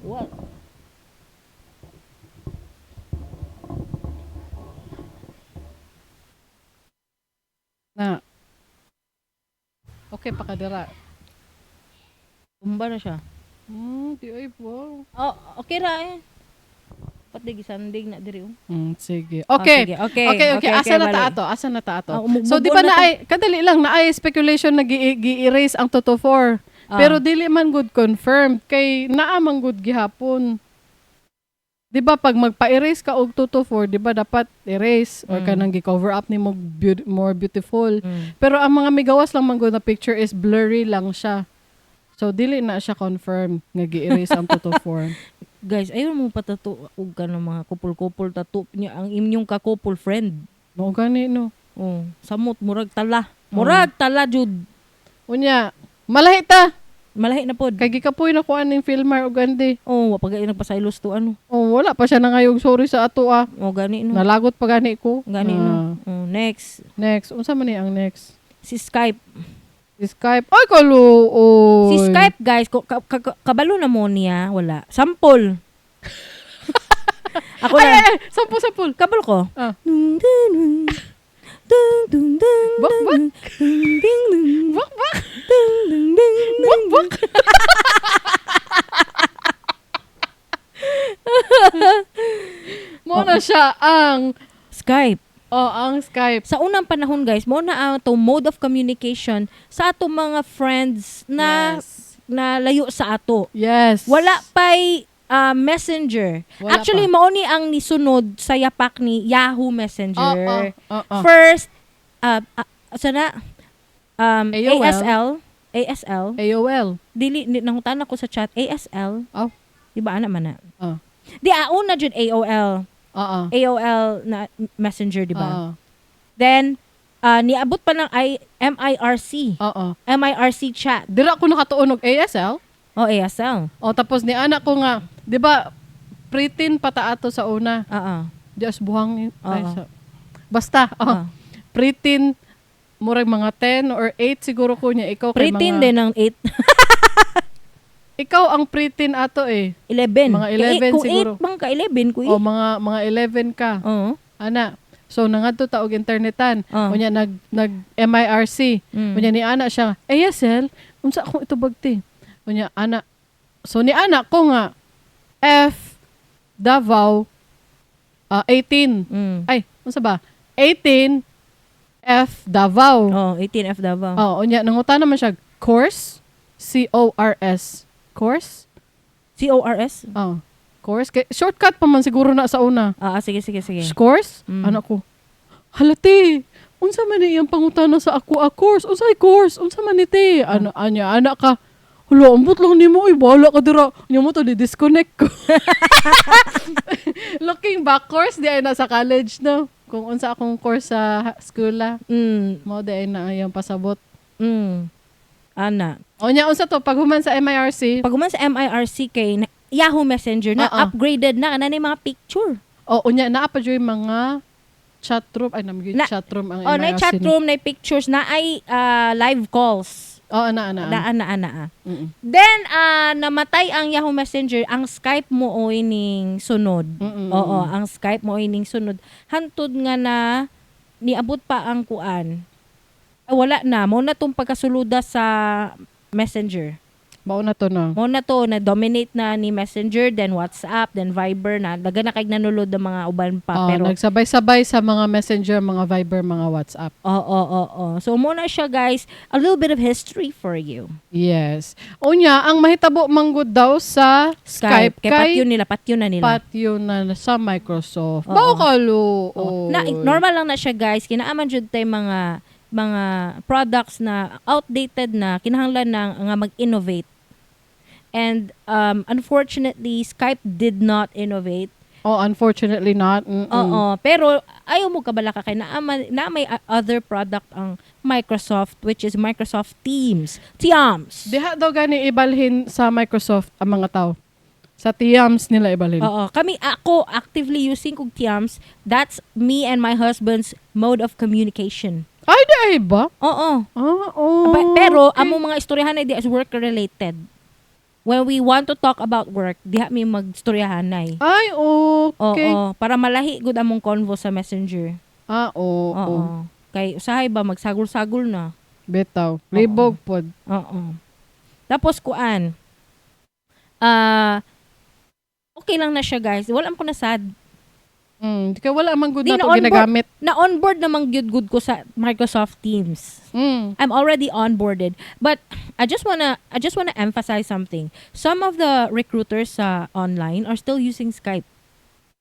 What? Na. Okay pa kadira. Tumba na siya. Di ay po. Oh, okay ra eh. Pati gisandig na diri oh. Sige. Ah, Okay. sige. Okay. Okay. Asa na ta balik. ato? Asa na ta ato? Ah, umugbog So di ba na na ta. ay kadali lang na ay speculation na gi-erase ang 224. Ah. Pero dili man good confirmed kay naa man good gihapon. Di ba pag magpa-erase ka og 224, di ba dapat erase or kanang gi-cover up nimo more beautiful. Pero ang mga migawas lang man good na picture is blurry lang siya. So dili na siya confirm nga gi-erase ang 224. Guys, ayaw mo patato og ka ng mga couple-couple tattoo niya ang inyong ka-couple friend. Mao gani no. Oh, samot murag tala. Murag tala jud. Unya, malahi ta. Malahi na pod. Kay gikapoy na kuan ning Philmar og Andy. Oh, wa pa gani nagpasaylos to ano. Oh, wala pa siya nangayog sorry sa ato ah. Oh, gani no. Nalagot pa gani ko. Gani Ah, no. Oh, next, Next, unsa man ni ang next? si Skype. Si Skype. Ay kaluoy. Si Skype, guys, kabalo na mo niya, wala. Sample. Ako Ay, na. ay, ay, sampul sampul. Kabalo ko. Ah. Dung, dung, dung. Dung, dung, dung, Bak, bak. dung, dung, ding, dung. Bak bak. Dung, dung, dung, Bak dung. bak. Mo na siya ang Skype. oh, ang Skype. Sa unang panahon, guys, mo na ang atong mode of communication sa atong mga friends na Yes. na layo sa ato. Yes. Wala pa'y messenger. Wala Actually, pa. mao ni ang nisunod sa yapak ni Yahoo Messenger. Oo. First, sana AOL. ASL, ASL. AOL. Dili nangutan ako sa chat ASL. Oh. Di ba ana man na? Oh. Di una jud AOL. Oo. AOL na messenger, di ba? Oo. Then Niabot pa ng MIRC. MIRC chat. Dira ko nakatuon og ASL. O ASL. O tapos ni anak ko nga, 'di ba? Preteen pa ta ato sa una. Di as buhang ay, basta, oh. Preteen murag mga 10 or 8 siguro ko niya, ikaw kay Preteen mga din ng 8. Ikaw ang preteen ato eh. 11. Mga Kay 11 kung siguro. 8 bang ka 11 ko eh. O mga 11 ka. Ana. So nangadto ta og internetan. Unya nag nag MIRC. Unya ni ana siya, ASL, unsa akong itubag ti? Unya ana. So ni ana ko nga F Davao 18. Ay, unsa ba? 18 F Davao. Oh, 18 F Davao. Oh, unya nangutan naman siya course, C O R S. Course? CORS? Oh. Course kay shortcut pa man siguro na sa una. Ah, sige. Course? Anak ko. Hala te, unsa man ni iyang pangutana sa ako a course? Unsay course? Unsa man ni te? Ano anya anak ka? Hala, ambot lang nimo oy, bahala ka dira. Nya mo to di-disconnect ko. Looking back, course di ay na sa college, no? Kung unsa akong course sa school la. Mao di ay na iyang pasabot. Ana. O nya unsa to paghuman sa MIRC? Pag human sa MIRC kay Yahoo Messenger na upgraded na kana na yung mga picture. O unya naa pa jud mga chat room ay nam gyud chat room ang Oh, na MIRC. chat room, na pictures, na ay live calls. Oo, na na. Na ana ana. Then namatay ang Yahoo Messenger, ang Skype mo oy ning sunod. Oo, ang Skype mo oy ning sunod. Hantud nga na niabot pa ang kuan. Ay, wala na mo na tong pagkasuluda sa Messenger. Mao na to, no. Mo na to na dominate na ni Messenger, then WhatsApp, then Viber na. Daga na kay nanulod ng mga uban pa Oh, pero nagsabay-sabay sa mga Messenger, mga Viber, mga WhatsApp. Oo. So mo na siya, guys, a little bit of history for you. Yes. Unya, ang mahitabo manggod daw sa Skype, Kay kay patyo nila, patyo na nila. patyo na sa Microsoft. Bao kalo. Oo. Na normal lang na siya, guys. Kinaaman jud tay mga products na outdated na kinahanglan na nga mag-innovate. And unfortunately, Skype did not innovate. Oh, unfortunately not. Oo, pero ayaw mo kabala ka kay naa na may other product ang Microsoft, which is Microsoft Teams. Teams. Diha daw gani ibalhin sa Microsoft ang mga tao. Sa Teams nila ibalhin. Oo, kami, ako actively using kog Teams. That's me and my husband's mode of communication. Ay, di ay ba? Oo. Ah, oh. Pero among mga istoryahan ay di as work related. When we want to talk about work, diha mi magstoryahanay. Ay, okay. Oo, para malahi gud among convo sa Messenger. Ah, oo. Oo. Kay usahay ba magsagol-sagol na. Bitaw. Libog pod. Oo. Tapos kuan. Okay lang na siya, guys. Wala man ko na sad. Kaya wala man gud Di na na to onboard. ginagamit. Na onboard namang gyud gud ko sa Microsoft Teams. I'm already onboarded. But I just wanna emphasize something. Some of the recruiters sa online are still using Skype.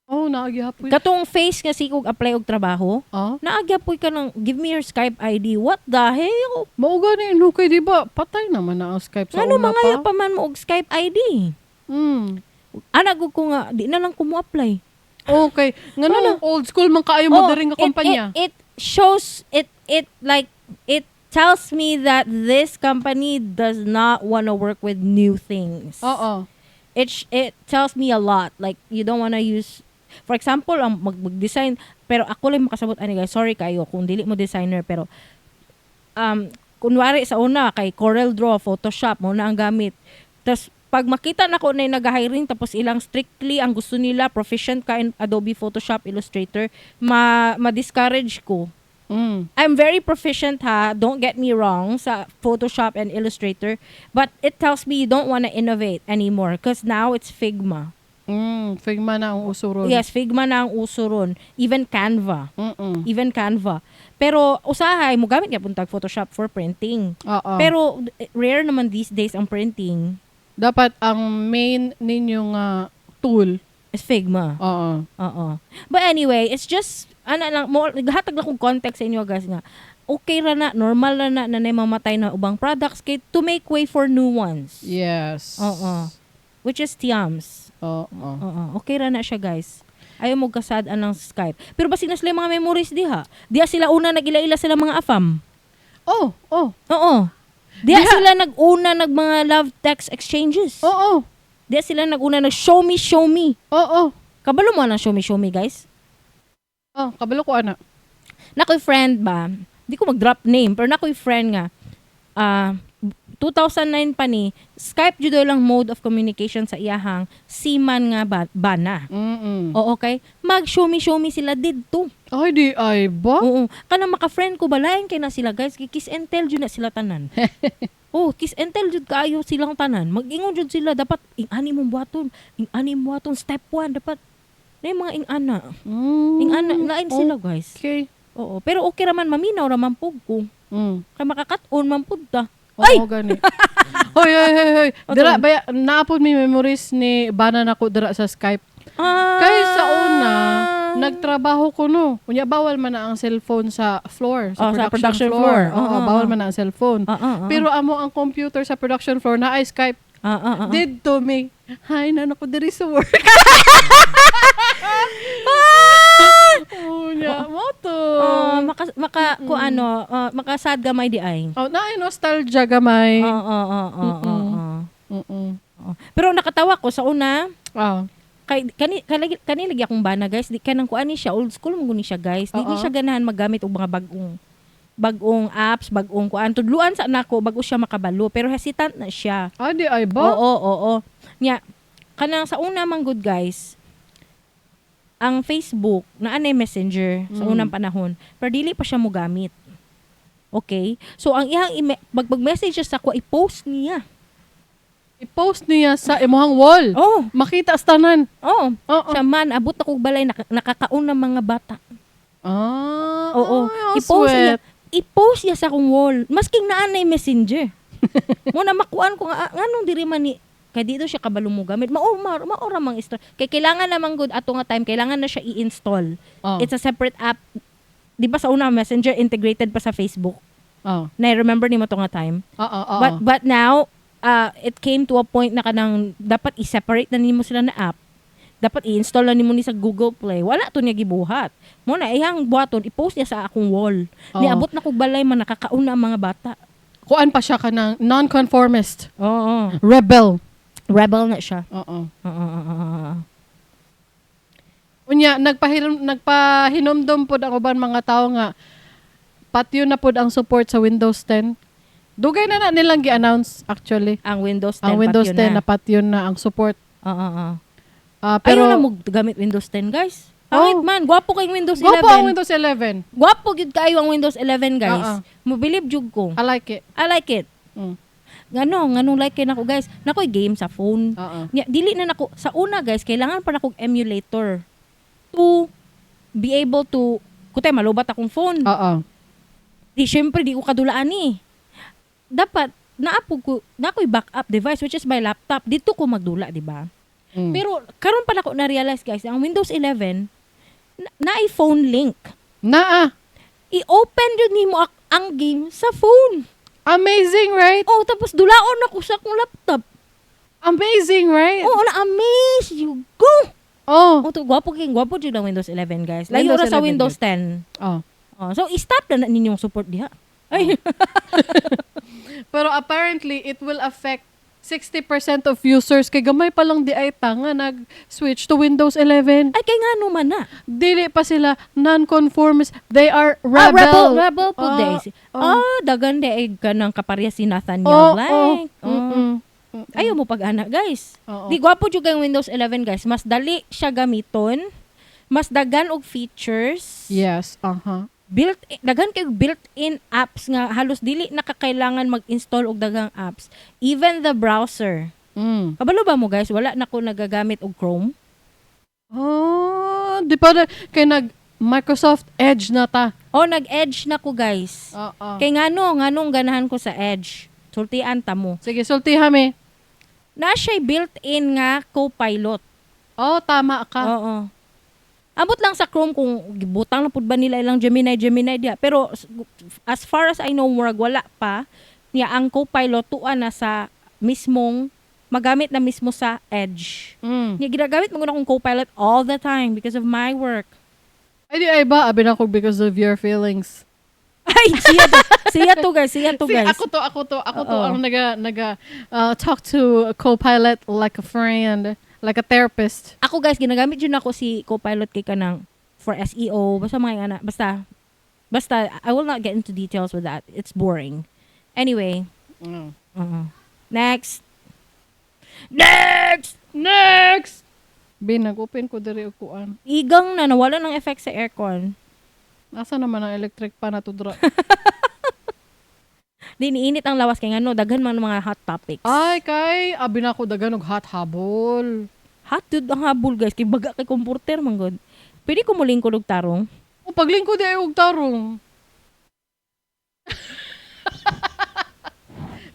Oh, naagyapoy. Katong face nga sikog apply og trabaho, naagyapoy ka ng "Give me your Skype ID." What the hell? Mao gani no kay di ba patay naman na ang Skype sa Ngano una mangayo pa. pa man mo og Skype ID? Ana gud ko nga di na lang ko mo apply. Okay. Ngano old school man kaayo mo Oh, diri nga kumpanya. It shows it it like it tells me that this company does not want to work with new things. Oo. It tells me a lot. Like you don't want to use, for example, ang mag-design, pero ako lang makasabot ani, guys. Sorry kayo kung dili mo designer, pero kunwari sa una kay Corel Draw, Photoshop mo na ang gamit. Tapos pag makita na ko na yung nag-hiring tapos ilang strictly ang gusto nila proficient ka in Adobe Photoshop, Illustrator, ma ma-discourage ko. I'm very proficient ha, don't get me wrong, sa Photoshop and Illustrator, but it tells me you don't want to innovate anymore because now it's Figma. Figma na ang uso ron. Yes, Figma na ang uso ron. Even Canva. Even Canva. Pero usahay mo gamit gyapon tag Photoshop for printing. Oo. Pero rare naman these days ang printing. Dapat ang main ninyong tool is Figma. Oo. Oo. But anyway, it's just ana lang mo hatag lang kong context sa inyo, guys, nga okay ra na, normal ra na na mamatay na ubang products kay to make way for new ones. Yes. Oo. Which is Teams. Oo. Oo. Okay ra na siya, guys. Ayaw mo kasad anang Skype. Pero basig na sila yung mga memories diha. Diha sila una nag-ila-ila sila mga afam. Oh. Oo. Diha Diha- sila nag-una nag mga love text exchanges. Oo. Diha sila nag-una nag show me, show me. Oo. Kabalo mo ang show me, show me, guys. Oh, kabalo ko ana. Nakoy friend ba? Di ko mag-drop name, pero nakoy friend nga. Ah, 2009 pa ni, Skype jud lang mode of communication sa iyahang seaman nga ba, bana. Oo, okay. Mag show me, show me sila didto. Ay, di ay ba? Oo. Kanang maka-friend ko balain kay na sila, guys, kay kiss and tell jud na sila tanan. Oh, kiss and tell jud kaayo silang tanan. Mag-ingon jud sila dapat ing-ani mong buhaton, ing-ani mong buhaton step 1 dapat na yung mga ing-ana. Ing-ana lain sila, guys. Okay. Oo, pero okay raman maminaw raman pug ko. Kay makakat-on man pud ta. Oo, Ay! gani. Hoy, hoy, hoy, hoy. Ano? Dira, baya, naapod mi memories ni bana nako dira sa Skype. Ah. Kay sa una, nagtrabaho ko no. Unya bawal man na ang cellphone sa floor, sa Oh, sa production production floor. floor. Oo, Oo, bawal oo. man na ang cellphone. Pero amo ang computer sa production floor na ay Skype. Did to me. Hi, nana ko diri sa work. Unya, mo to. Oh, maka maka ku ano, makasad gamay di ay. Oh, naay nostalgia gamay. Oo. Oo. Pero nakatawa ko sa una, kay kani kani, kani lagi akong bana, guys, di kanang kuan ni siya, old school mo ni siya, guys. Di ni siya ganahan maggamit og mga bag-ong bagong apps, bagong kuan. Tudluan sa nako bago siya makabalo, pero hesitant na siya. Ah, di ay ba? Oo. Nya kanang sa una man good, guys, ang Facebook na anay Messenger sa unang panahon, pero dili pa siya mogamit. Okay? So ang iyang mag-message siya sa ko, i-post niya. I-post niya sa imuhang wall. Oh, Makita sa tanan. oh. Oo. Siya man abot ako balay nakakaon ng mga bata. Ah, Oo. ay, ang I-post niya. sweet. I-post niya sa akong wall. Masking naa na Messenger. Mo na makuan ko nga, ah, nganong diri man ni kay dito siya kabalo mo gamit. Mao mao mao ra mang install. Kay kailangan naman good ato nga time, kailangan na siya i-install. Oh. It's a separate app. Di ba sa una Messenger integrated pa sa Facebook? Oh. Na remember nimo to nga time? Oo. But now it came to a point na kanang dapat i-separate na nimo sila na app. Dapat i-install na nimo ni sa Google Play. Wala to niya gibuhat. Mo na iyang buhaton i-post niya sa akong wall. Oo. Niabot na kog balay man nakakauna ang mga bata. Kuan pa siya kanang non-conformist. Oo. Rebel. Rebel na siya. Oo. Oo. Unya, nagpahinomdom pod ang uban mga tao nga patyo na pod ang support sa Windows 10. Dugay na na nilang gi-announce actually. Ang Windows 10 Ang Windows patyo 10 na patyo na ang support. Oo. Ah, Pero pero ayaw na mo gamit Windows 10, guys. Pangit Oh. man, gwapo kay Windows 11. Gwapo ang Windows 11. Gwapo gyud kaayo ang Windows 11, guys. Oo. Mo believe jud ko. I like it. I like it. Ngano, nganong like kay nako, guys. Nakoy game sa phone. Oo. Nya, dili na nako sa una, guys, kailangan pa nako emulator to be able to kutay malobat akong phone. Oo. Di syempre di ko kadulaan ni. Dapat naapog ko nakoy backup device, which is my laptop. Dito ko magdula, di ba? Pero karon pa nako na-realize, guys, ang Windows 11 na, naay phone link. Naa. I-open jud nimo ang game sa phone. Amazing, right? Oh, tapos dulaon ako sa akong laptop. Amazing, right? Oh, na-amaze you go. Oh. Oh, to gwapo king gwapo jud ang Windows 11, guys. Layo Windows ra sa 11 Windows 10. Oh. Oh, so i-stop na ninyong support diha. Ay, Pero apparently, it will affect 60% of users kay gamay pa lang di ay tanga nag-switch to Windows 11. Ay kay ngano man na. Dili pa sila non-conformist. They are Ah, rebel. rebel, rebel po Ah, days. oh. Ah, dagan di ay kanang kaparya si Nathaniel Oh, Blank. oh. Oh. Ayaw mo pag-ana, guys. Oo. Di gwapo jud ang Windows 11, guys. Mas dali siya gamiton. Mas dagan og features. Yes, uh-huh. Built daghan kay built-in apps nga halos dili nakakailangan mag-install og daghang apps. Even the browser. Kabalo ba mo, guys, wala na ko nagagamit og Chrome. Oh, di pa na, kay nag Microsoft Edge na ta. Oh, nag-Edge na ko, guys. Oo. Kay ngano, nganong ganahan ko sa Edge? Sultian ta mo. Sige, sultiha mi. Na siya'y built-in nga Copilot. Oh, tama ka. Oo. Abot lang sa Chrome kung gibutang na pud ba nila ilang Gemini Gemini diha. Pero as far as I know, murag wala pa niya ang Copilot, tuwa na sa mismong Magamit na mismo sa Edge. Nya ginagamit mo akong Copilot all the time because of my work. Ay, di ay ba? Abi na ko because of your feelings. Ay, siya to. Siya to, guys. Siya to, See, guys. ako to Oo. Ang naga talk to a Copilot like a friend, like a therapist. Ako, guys, ginagamit jud nako si Copilot kay kanang for SEO, basta mga ana, basta I will not get into details with that. It's boring. Anyway, Next. Next. Next! Bin, nag-open ko diri og kuan. Igang na nawala ng effect sa aircon. Asa naman ang electric pan na to dra? Di niinit ang lawas kay ngano daghan man mga hot topics. Ay, kay abi na ko daghan og hot habol. Hot jud ang habol, guys, kay baga kay comforter man gud. Pwede ko mulingkod og tarong. O paglingkod di ay og tarong.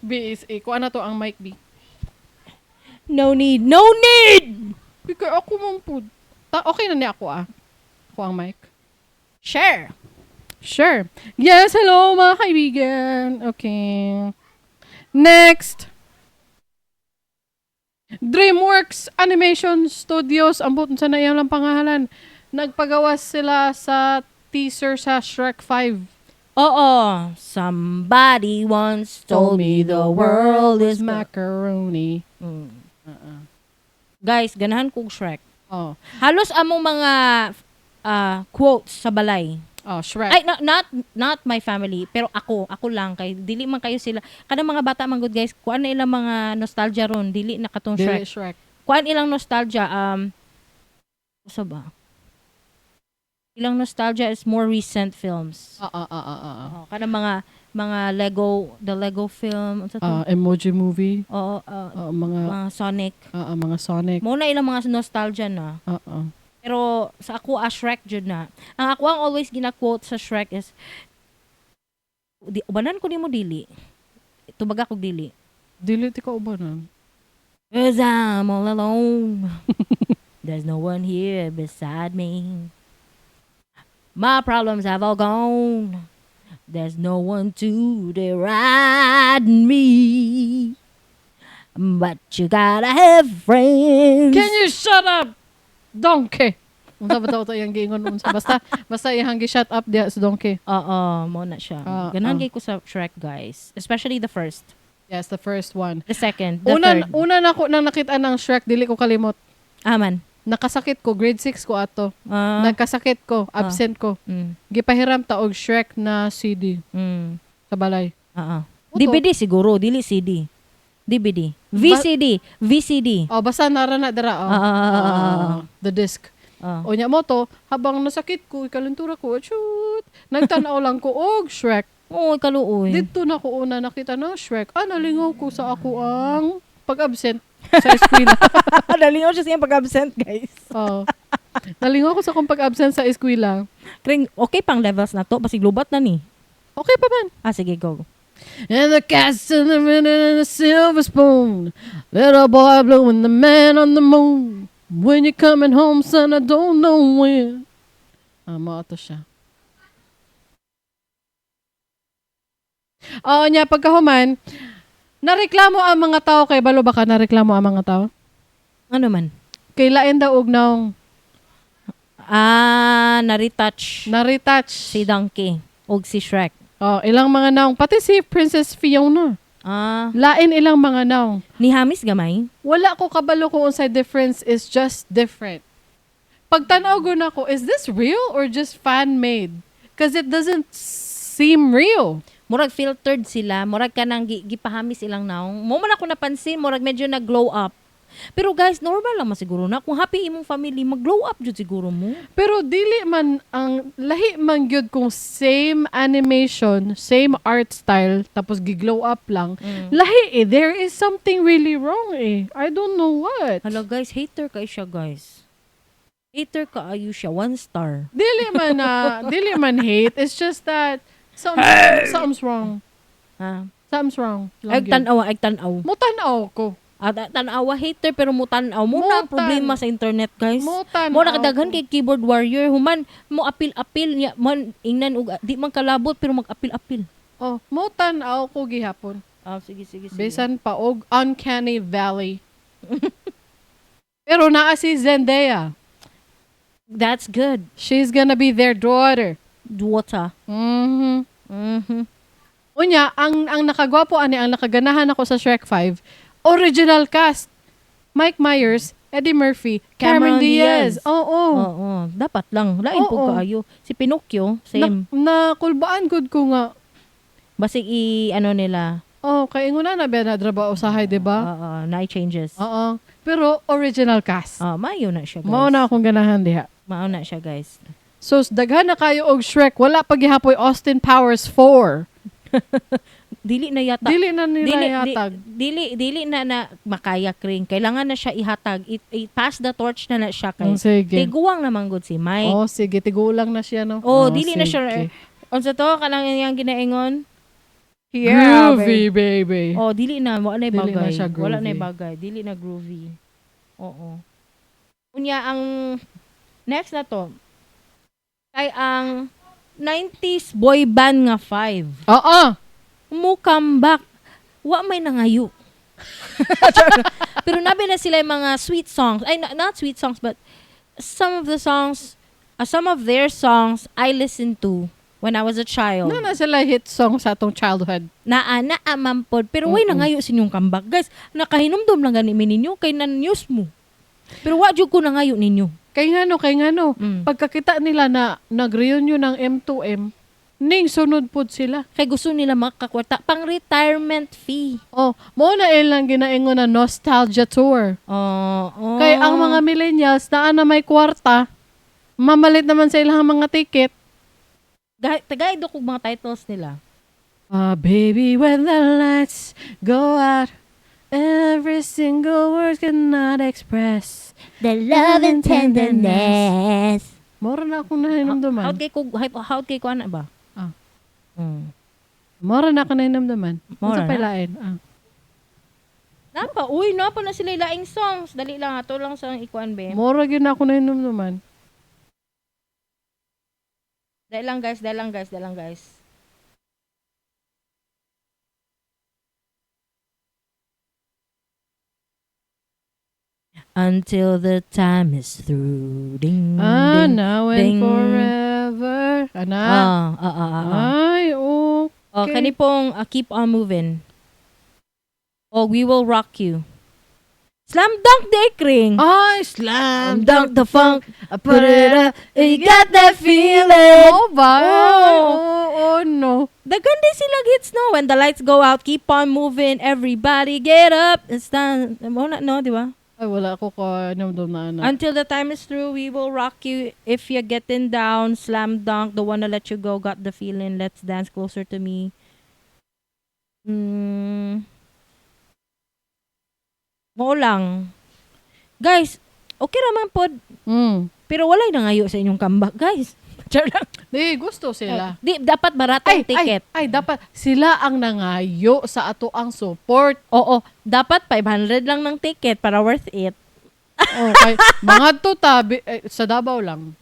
B is A. Kuan na to ang mic B. No need. No need. Kay ako man pud. Ta okay na ni ako ah. Ako ang mic. Share. Sure. Yes, hello mga kaibigan. Okay. Next. DreamWorks Animation Studios, ambot sa na iyang lang pangalan. Nagpagawas sila sa teaser sa Shrek 5. Oo. Somebody once told me the world is macaroni. Guys, ganahan kog Shrek. Oh, Halos among mga quotes sa balay. Oh, Shrek. Ay, not, not not my family, pero ako lang kay dili man kayo sila. Kanang mga bata man gud, guys, kuan na ilang mga nostalgia ron, dili na katong Dili Shrek. Shrek. Kuan ilang nostalgia usa ba? Ilang nostalgia is more recent films. Ah. Oo, kanang mga Lego, the Lego film, unsa to? Ah, Emoji Movie. Oo, Ah, mga mga Sonic. ah, mga Sonic. Mo na ilang mga nostalgia na. Ah. Pero sa ako, a Shrek jud na. Ang ako ang always gina-quote sa Shrek is di ubanan ko nimo dili. Tubaga kog dili. Dili ti ka ubanan. 'Cause I'm all alone. There's no one here beside me. My problems have all gone. There's no one to deride me. But you gotta have friends. Can you shut up? Donkey. Unsa ba daw to iyang giingon unsa basta iyang gi-shut up diha sa donkey. Oo, mo na siya. Ah, Ganahan ah. kay ko sa Shrek, guys. Especially the first. Yes, the first one. The second, the Una third. una na ko nang nakita ng Shrek dili ko kalimot. Aman. Nakasakit ko, grade 6 ko ato. Ah, Nagkasakit ko, absent ko. Gipahiram ta og Shrek na CD sa balay. Oo. Uto. DVD siguro, dili CD. DVD. VCD. VCD. Oh, basta nara na dira oh. Ah. The disc. Ah. O nya mo to, habang nasakit ko, ikalintura ko, shoot. Nagtan-aw lang ko og Shrek. Oo, kaluoy. Dito na ko una nakita ng Shrek. Ah, nalingaw ko sa ako ang pag-absent sa eskwela. Nalingaw siya sa iyang pag-absent, guys. Oh. Nalingaw ko sa akong pag-absent sa eskwela. Kring, okay pang levels na to. Basig lubat na ni. Okay pa man. Ah, sige, go. And the castle and the silver spoon. Little boy blue and the man on the moon. When you're coming home, son, I don't know when. Ah, mao to siya. Oo niya, pagkahuman, nareklamo ang mga tao kay balo ba ka nareklamo ang mga tao? Ano man? Kay lain daw og naong Ah, na-retouch na-retouch. si Donkey og si Shrek. Oh, ilang mga naong pati si Princess Fiona. Ah, Lain ilang mga naong. ni Hamis gamay. Wala ko kabalo kung unsay difference is just different. Pagtanaw ko na ko, is this real or just fan-made? Because it doesn't seem real. Murag filtered sila, murag kanang gipahamis ilang naong. Mo man ako napansin, murag medyo nag-glow up. Pero guys, normal lang man siguro na kung happy imong family, mag-glow up jud siguro mo. Pero dili man ang lahi man gyud kung same animation, same art style tapos gi-glow up lang. Lahi eh, there is something really wrong eh. I don't know what. Hala guys, hater kay siya, guys. Hater ka ayo siya, one star. Dili man hate. It's just that something's wrong. Ha? Something's wrong. Ag Lang gyud. tan-aw, ag tan-aw. Mo-tan-aw ko. Ah, tan-awa hater pero mo tan-aw mo na ang Mo-tan. problema sa internet, guys. Mo-tan-aw Mo nakadaghan ko. kay keyboard warrior human mo apil-apil niya man ingnan og di man kalabot pero mag-apil-apil. Oh, mo-tan-aw ko gihapon. Ah, sige sige sige. Bisan pa og Uncanny Valley. Pero naa si Zendaya. That's good. She's gonna be their daughter. Daughter. Unya, ang nakagwapo ani, ang nakaganahan ako sa Shrek 5, original cast. Mike Myers, Eddie Murphy, Cameron Cameron Diaz. Diaz. Oo. Oo, dapat lang. Lain po kaayo. Si Pinocchio, same. Na, nakulbaan gud ko nga. Basig i ano nila. Oh, kay ingon na na ba na trabaho usahay, di ba? Oo, na changes. Oo. Pero original cast. Ah, maayo na siya, guys. Mao na akong ganahan diha. Mao na siya, guys. So daghan na kayo og Shrek, wala pa gihapoy Austin Powers 4. Dili na yata. Dili na nila dili, yatag. dili na na makaya kring. Kailangan na siya ihatag. I-pass the torch na na siya kay. Sige. Tiguang naman gud si Mike. Oh, sige, tigulang na siya, no? Oh, dili na siya. Sige. Unsa to kanang iyang ginaingon? Groovy, baby. Oh, dili na, wala na Dili na bagay. siya Wala na groovy. bagay, dili na groovy. Oo. Unya ang next na to kay ang 90s boy band nga 5. Oo. Mo comeback. Wa may nangayo. Pero nabi na sila yung mga sweet songs. Ay, not sweet songs, but some of the songs, some of their songs I listened to when I was a child. Na na sila hit song sa atong childhood. Naa, naa man pod. Pero way nangayo sa inyong comeback. Guys, nakahinumdum lang gani mi ninyo kay na-news mo. Pero wa jud ko nangayo ninyo. Kay ngano, pagkakita nila na nag-reunion ng M2M, ning sunod pod sila. Kay gusto nila makakwarta pang retirement fee. Oh, mo na ilang ginaingon na nostalgia tour. Oh, oh. Kay ang mga millennials naa na may kwarta, mamalit naman sa ilang mga ticket. Tagay do kog mga titles nila. Ah, baby, when the lights go out, every single word cannot express The love and tenderness. Mora na akong nahinumduman. How kay ko ana ba? Ah. Mora na ako nahinumduman. Mora Unsa na? pa lain? Ah. Napa, uy, napa na sila laing songs. Dali lang ato lang sa ikuan be. Mora gyud na ako nahinumduman. Dali lang guys, dali lang guys, dali lang guys. Until the time is through. Ding, Ah, ding. now and ding. forever. Ana. Ah. Ay, oh. Oh, okay. kani pong Keep On Moving. Oh, We Will Rock You. Slam Dunk Day Kring. Ay, slam Dunk the funk. I put it up. You got that feeling. Oh, ba? Oh. Oh, oh, no. Daghan din sila hits, no? When the lights go out, keep on moving. Everybody get up. And stand. Mo na, no, di ba? Ay, wala ako ko. Ano na, ana. Until the time is through, we will rock you. If you're getting down, slam dunk, the wanna let you go, got the feeling, let's dance closer to me. Mo lang. Guys, okay raman pod. Pero walay nangayo sa inyong comeback, guys. Char lang. Di, gusto sila. Di, dapat barato ang ticket. Ay, dapat sila ang nangayo sa ato ang support. Oo, dapat 500 lang ng ticket para worth it. Okay. Mga to tabi, eh, sa Davao lang.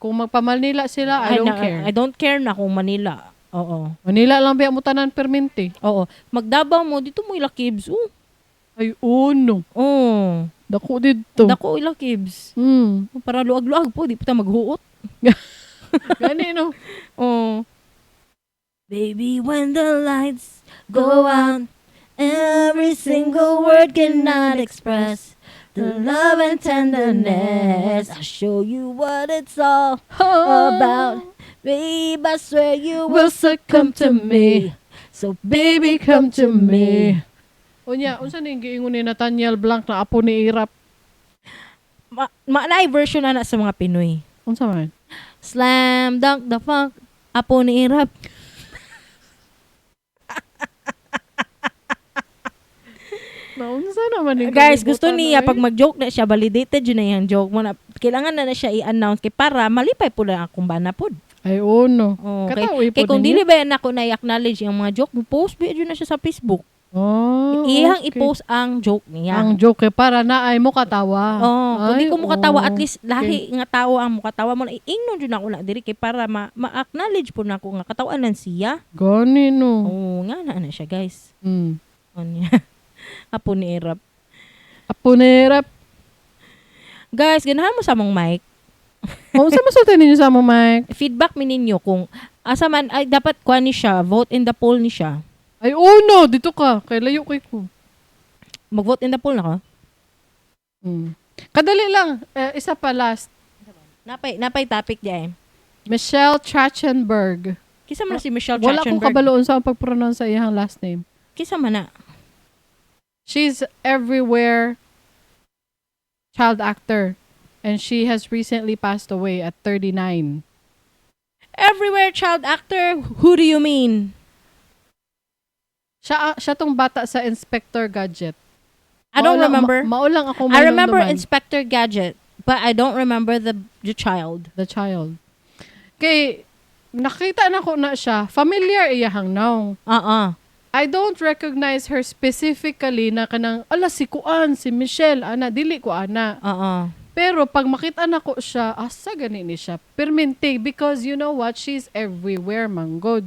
Kung magpa-Manila sila, I Ay, don't na- care. I don't care na kung Manila. Oo. Manila lang ba mo tanan permente? Oo. Magdabaw mo, dito mo ilakibs. Oh. Ay, uno. Oo. Dako dito. Dako ilakibs. Para luag-luag po, di po ta maghuot. Gani, no? Oo. Baby, when the lights go out, every single word cannot express the love and tenderness. I'll show you what it's all about. Babe, I swear you will Will succumb to me. So Baby, come to me. Unya, unsa ning giingon ni Nathaniel Blanc na apo ni Irap? Maanay version ana sa mga Pinoy. Unsa man? Slam dunk the funk, apo ni Irap. Naunsa naman ning Guys, gusto kalibutan, niya oy? pag mag-joke na siya, validated yun na yung joke mo na. Kailangan na na siya i-announce kay para malipay po na akong bana pod. Ay, uno. Oh, kay, Katawi kay po kung ninyo. dili ba na ako na i-acknowledge yung mga joke, mo post ba yun na siya sa Facebook. Oh, Iyang okay. i-post ang joke niya. Ang joke eh, para na ay mo katawa. Oh, kung di Ay, ko mukatawa, oh. at least lahi nga tao ang mukatawa mo na ingnon jud ako na diri kay para ma-acknowledge po na ako nga katawanan siya. Gani no. Oo, nga na na siya, guys. Ano niya? Apo ni Erap. Apo ni Erap. Guys, ganahan mo sa among mic. Kung unsa masulti ninyo sa among mic? Feedback mi ninyo kung asa man ay dapat kuan ni siya, vote in the poll ni siya. Ay, oh no, dito ka. Kay layo kay ko. Mag-vote in the poll na ka? Kadali lang. Eh, isa pa last. Napay topic di ay. Michelle Trachtenberg. Kisa man na si Michelle Wala akong Trachtenberg. kabaloon sa ang pag-pronounce sa iyang last name. Kisa man na. She's everywhere child actor and she has recently passed away at 39. Everywhere child actor, who do you mean? Siya tong bata sa Inspector Gadget. I don't Mao lang- remember. Mao lang ako I remember mahinumduman. Inspector Gadget, but I don't remember the child. The child. Kay nakita na ko na siya, familiar iyahang nawng. Uh-uh. I don't recognize her specifically na kanang ala si kuan, si Michelle, ana dili ko ana. Uh-uh. Pero pag makita na ko siya, asa gani ni siya. Permente because you know what, she's everywhere manggod.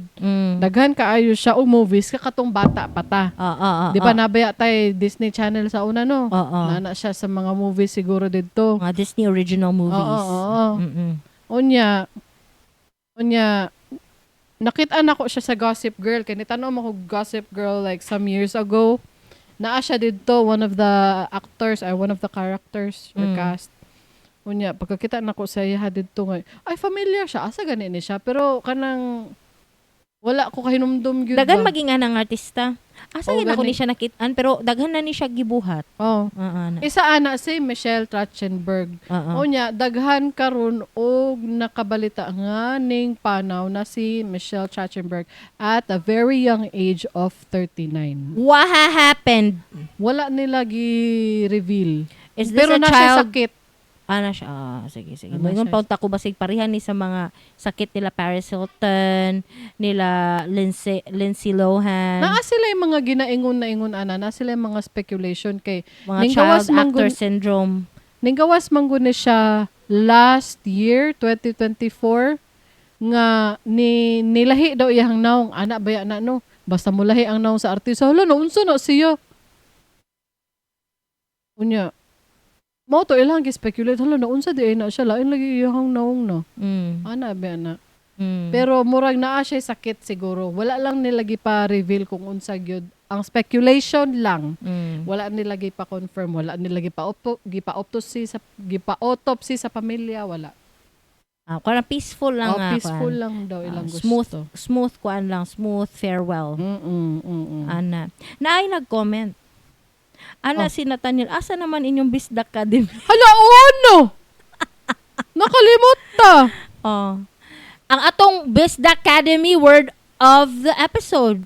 Daghan kaayo siya og movies ka katong bata pa ta. Uh-uh. Di ba nabaya tay Disney Channel sa una, no? Oo. Nana siya sa mga movies siguro didto. Mga Disney original movies. Oo. Unya, nakita na ko siya sa Gossip Girl. Kaya nitanaw mo ko Gossip Girl like some years ago. Naa siya didto, one of the actors, ay one of the characters or cast. Unya, pagkakita na ko sa iya didto nga, ay familiar siya, asa gani ni siya. Pero kanang, wala ko kahinumdum gyud Daghan ba. maging anang artista. Asa Oo, gid ako gani. ni siya nakitaan pero daghan na ni siya gibuhat. Oh. Oo. Na. Isa ana si Michelle Trachtenberg. Oo. Unya, daghan karon og nakabalita nga ning panaw na si Michelle Trachtenberg at a very young age of 39. What happened? Wala nila gi-reveal. Is this Pero a na siya child? sakit. Ah, na siya. Ah, sige, sige. Ano Moingon siya? pa unta ko basig pareha ni sa mga sakit nila Paris Hilton, nila Lindsay Lohan, Naa sila yung mga ginaingon na ingon ana, naa sila yung mga speculation kay mga ning gawas child actor syndrome. Ning gawas man gud ni siya last year 2024 nga ni nilahi daw iyang naong, ana ba na, no? Basta mulahi ang naong sa artista, hala, naunsa na siya? Unya mao to ilang gi-speculate, hala, naunsa di ay na siya, lain lagi iyang naong, no? Ana ba na? Pero murag naa siya sakit siguro, wala lang nila gipa-reveal kung unsa gyud ang speculation lang. Wala nila gipa-confirm, wala nila gipa-autopsy sa pamilya, wala. Ah, kuan peaceful lang Oh, nga, peaceful kuan. lang daw ilang Ah, gusto. smooth smooth kuan lang, smooth farewell. Ana. Naay nag-comment. Ana Oh. si Nathaniel, asa naman inyong Bisdak Academy? Hala, ono! Nakalimot ta! Oh. Ang atong Bisdak Academy word of the episode.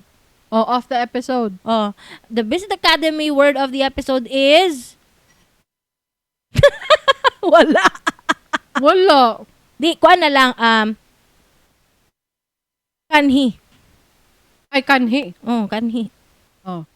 Oh, off the episode. Oh, the Bisdak Academy word of the episode is wala. Wala. Di kuan na lang kanhi. Ay, kanhi. Oh, kanhi. Oh.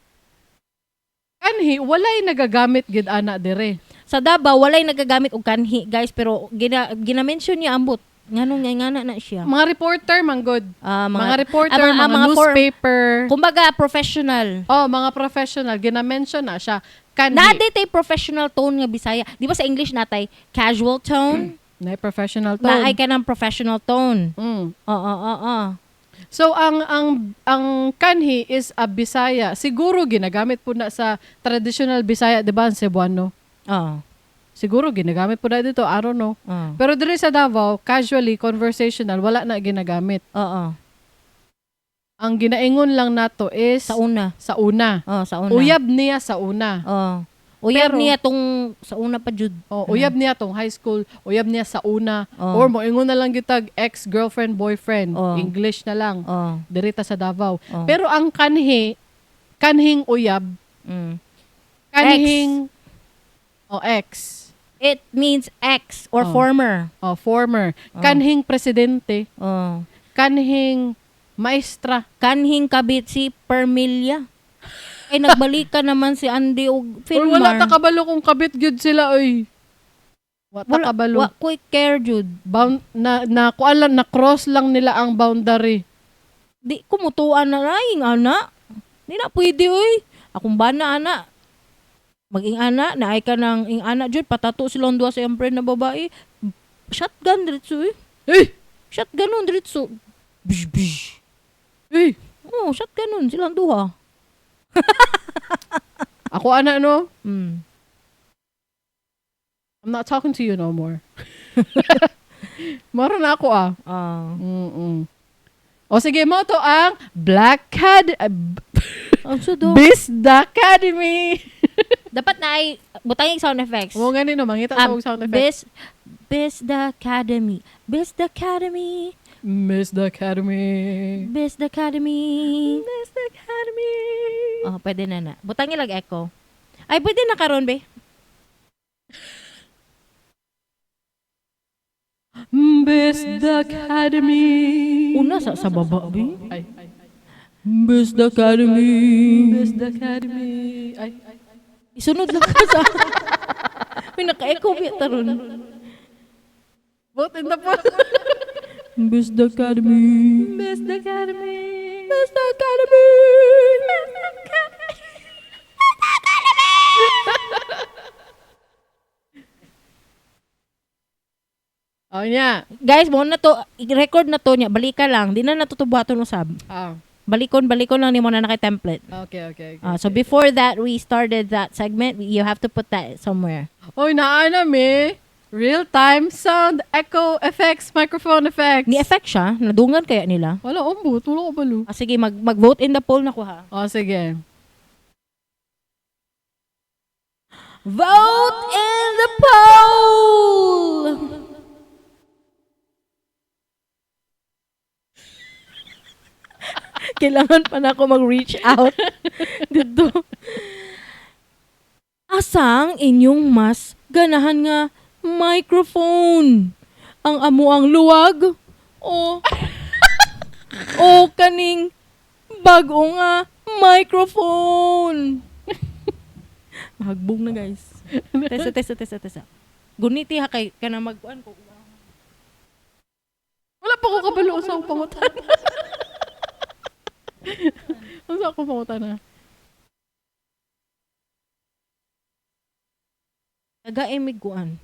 Kanhi, walay nagagamit gid ana dire. Sa Davao walay nagagamit og kanhi, guys, pero gina-mention niya ambot. Nganong nga ngana na siya. Mga reporter man gud. Ah, Mga reporter, ah, mga mga newspaper. Kumbaga professional. Oh, mga professional gina-mention na siya. Kanhi. Naa tay professional tone nga Bisaya. Di ba sa English natay casual tone? Na professional tone. Naay ka ng professional tone. Oo, oo. So ang kanhi is a Bisaya. Siguro ginagamit po na sa traditional Bisaya, 'di ba, ang Cebuano? Oo. Siguro ginagamit po na dito, I don't know. Oo. Pero diri sa Davao, casually conversational, wala na ginagamit. Oo. Ang ginaingon lang nato is Sa una. Sa una. Oo, sa una. Uyab niya sa una. Oo. Uyab Pero- niya tong sa una pa jud. Oh, uyab niya tong high school, uyab niya sa una. Oh. Or moingon na lang gitag ex-girlfriend, boyfriend, Oh. English na lang. Oo. Diri ta sa Davao. Oh. Pero ang kanhi, kanhing uyab, kanhing oh, ex. It means ex or Oh. former. Oh, former. Oh. Kanhing presidente, Oh. kanhing maestra. Kanhing kabit si Permilia. Ay nagbalikan naman si Andy og Or Filmar. wala ta kabalo kung kabit gyud sila oy. Wa ta Wala, kabalo. wa ko'y care jud. Bound na na kuan lang, na cross lang nila ang boundary. Di kumutuan na laing ana. Di na pwede oy. Akong bana ana. Mag-ingana, naay ka ng ingana jud, patato silang duha sa iyang friend na babae. Shotgun diretso eh. Eh! Shotgun nun diretso. Bish, bish. Eh! Oh, shotgun nun silang duha. Ako ana no, I'm not talking to you no more. Maro na ako ah. Ah. O sige mo to ang Black Cad Ang sudo. Bisda Academy. Dapat na ay butang yung sound effects. Mo gani no mangita sa og sound effects. Biz the Academy. Biz the Academy. Miss the Academy. Biz the Academy. Miss the Academy. Oh, pwede na na. Butang ilag echo. Ay, pwede na karon be. Miss the Academy. Una sa baba, be. Ay. Biz the Academy. Miss the Academy. Ay. Isunod lang ka sa... May naka-echo be taron. Vote in the poll. Biz the Academy. Miss the Academy. Biz the Academy. Biz the Academy. Oh, nya. Guys, mo na to, i-record na to niya. Balika lang. Di na natutubuhaton usab. Ah. Balikon, balikon lang ni mo na naka-template. Okay. So before that, we started that segment. You have to put that somewhere. Oy, naa na mi. Real-time sound echo effects, microphone effects. Ni effect siya. Nadungan kaya nila. Wala, umbut. Wala ko balo. Ah, sige, mag-vote in the poll na ko ha. Oh, sige. Vote in the poll! Kailangan pa na ako mag-reach out dito. Asang inyong mas ganahan nga microphone? Ang amo ang luwag o kaning bago nga microphone? Mahagbong na, guys. Tesa, tesa, tesa, tesa. Guniti ha kay kana magkuan ko. Wala pa ko kabalo sa akong pangutana. Unsa akong pangutana? Taga-emig kuan.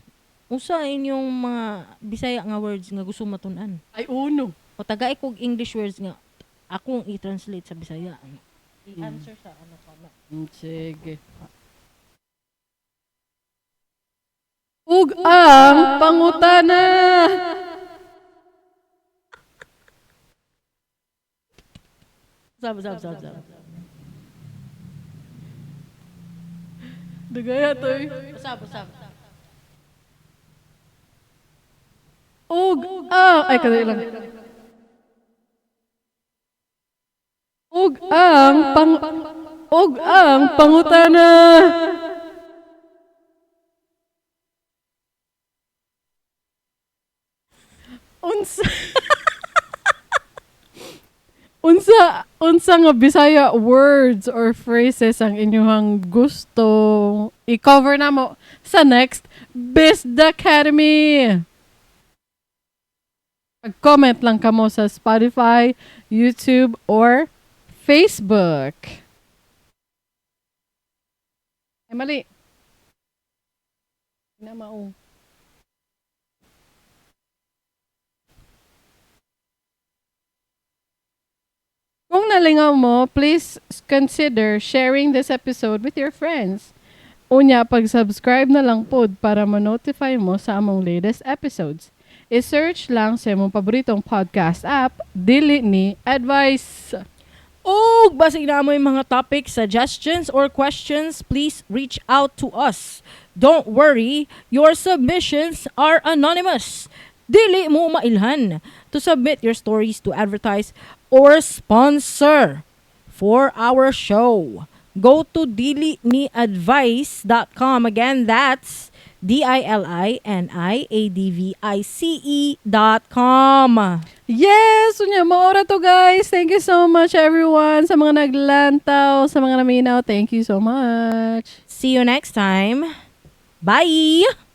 Unsa inyong mga Bisaya nga words nga gusto matun-an? Ay, uno. O taga kog English words nga akong i-translate sa Bisaya. I-answer sa ano comment. Sige. Ug ang pangutana. Sab, sab, sab, sab. Dugaya to. Usab, usab. Ug ang ay kadali lang. Ug ang pangutana. Unsa nga Bisaya words or phrases ang inyong gusto i-cover namo sa next Bisda Academy? Mag-comment lang kamo sa Spotify, YouTube, or Facebook. Ay, mali. Na mao. Kung nalingaw mo, please consider sharing this episode with your friends. Unya, pag-subscribe na lang pod para ma-notify mo sa among latest episodes. I-search lang sa imong paboritong podcast app, Dili Ni Advice. Ug basig naa moy mga topics, suggestions, or questions, please reach out to us. Don't worry, your submissions are anonymous. Dili mo mailhan to submit your stories to advertise or sponsor for our show. Go to diliniadvice.com. Again, that's diliniadvice.com. Yes! Unya, maora to, guys. Thank you so much, everyone. Sa mga naglantaw, sa mga naminaw, thank you so much. See you next time. Bye!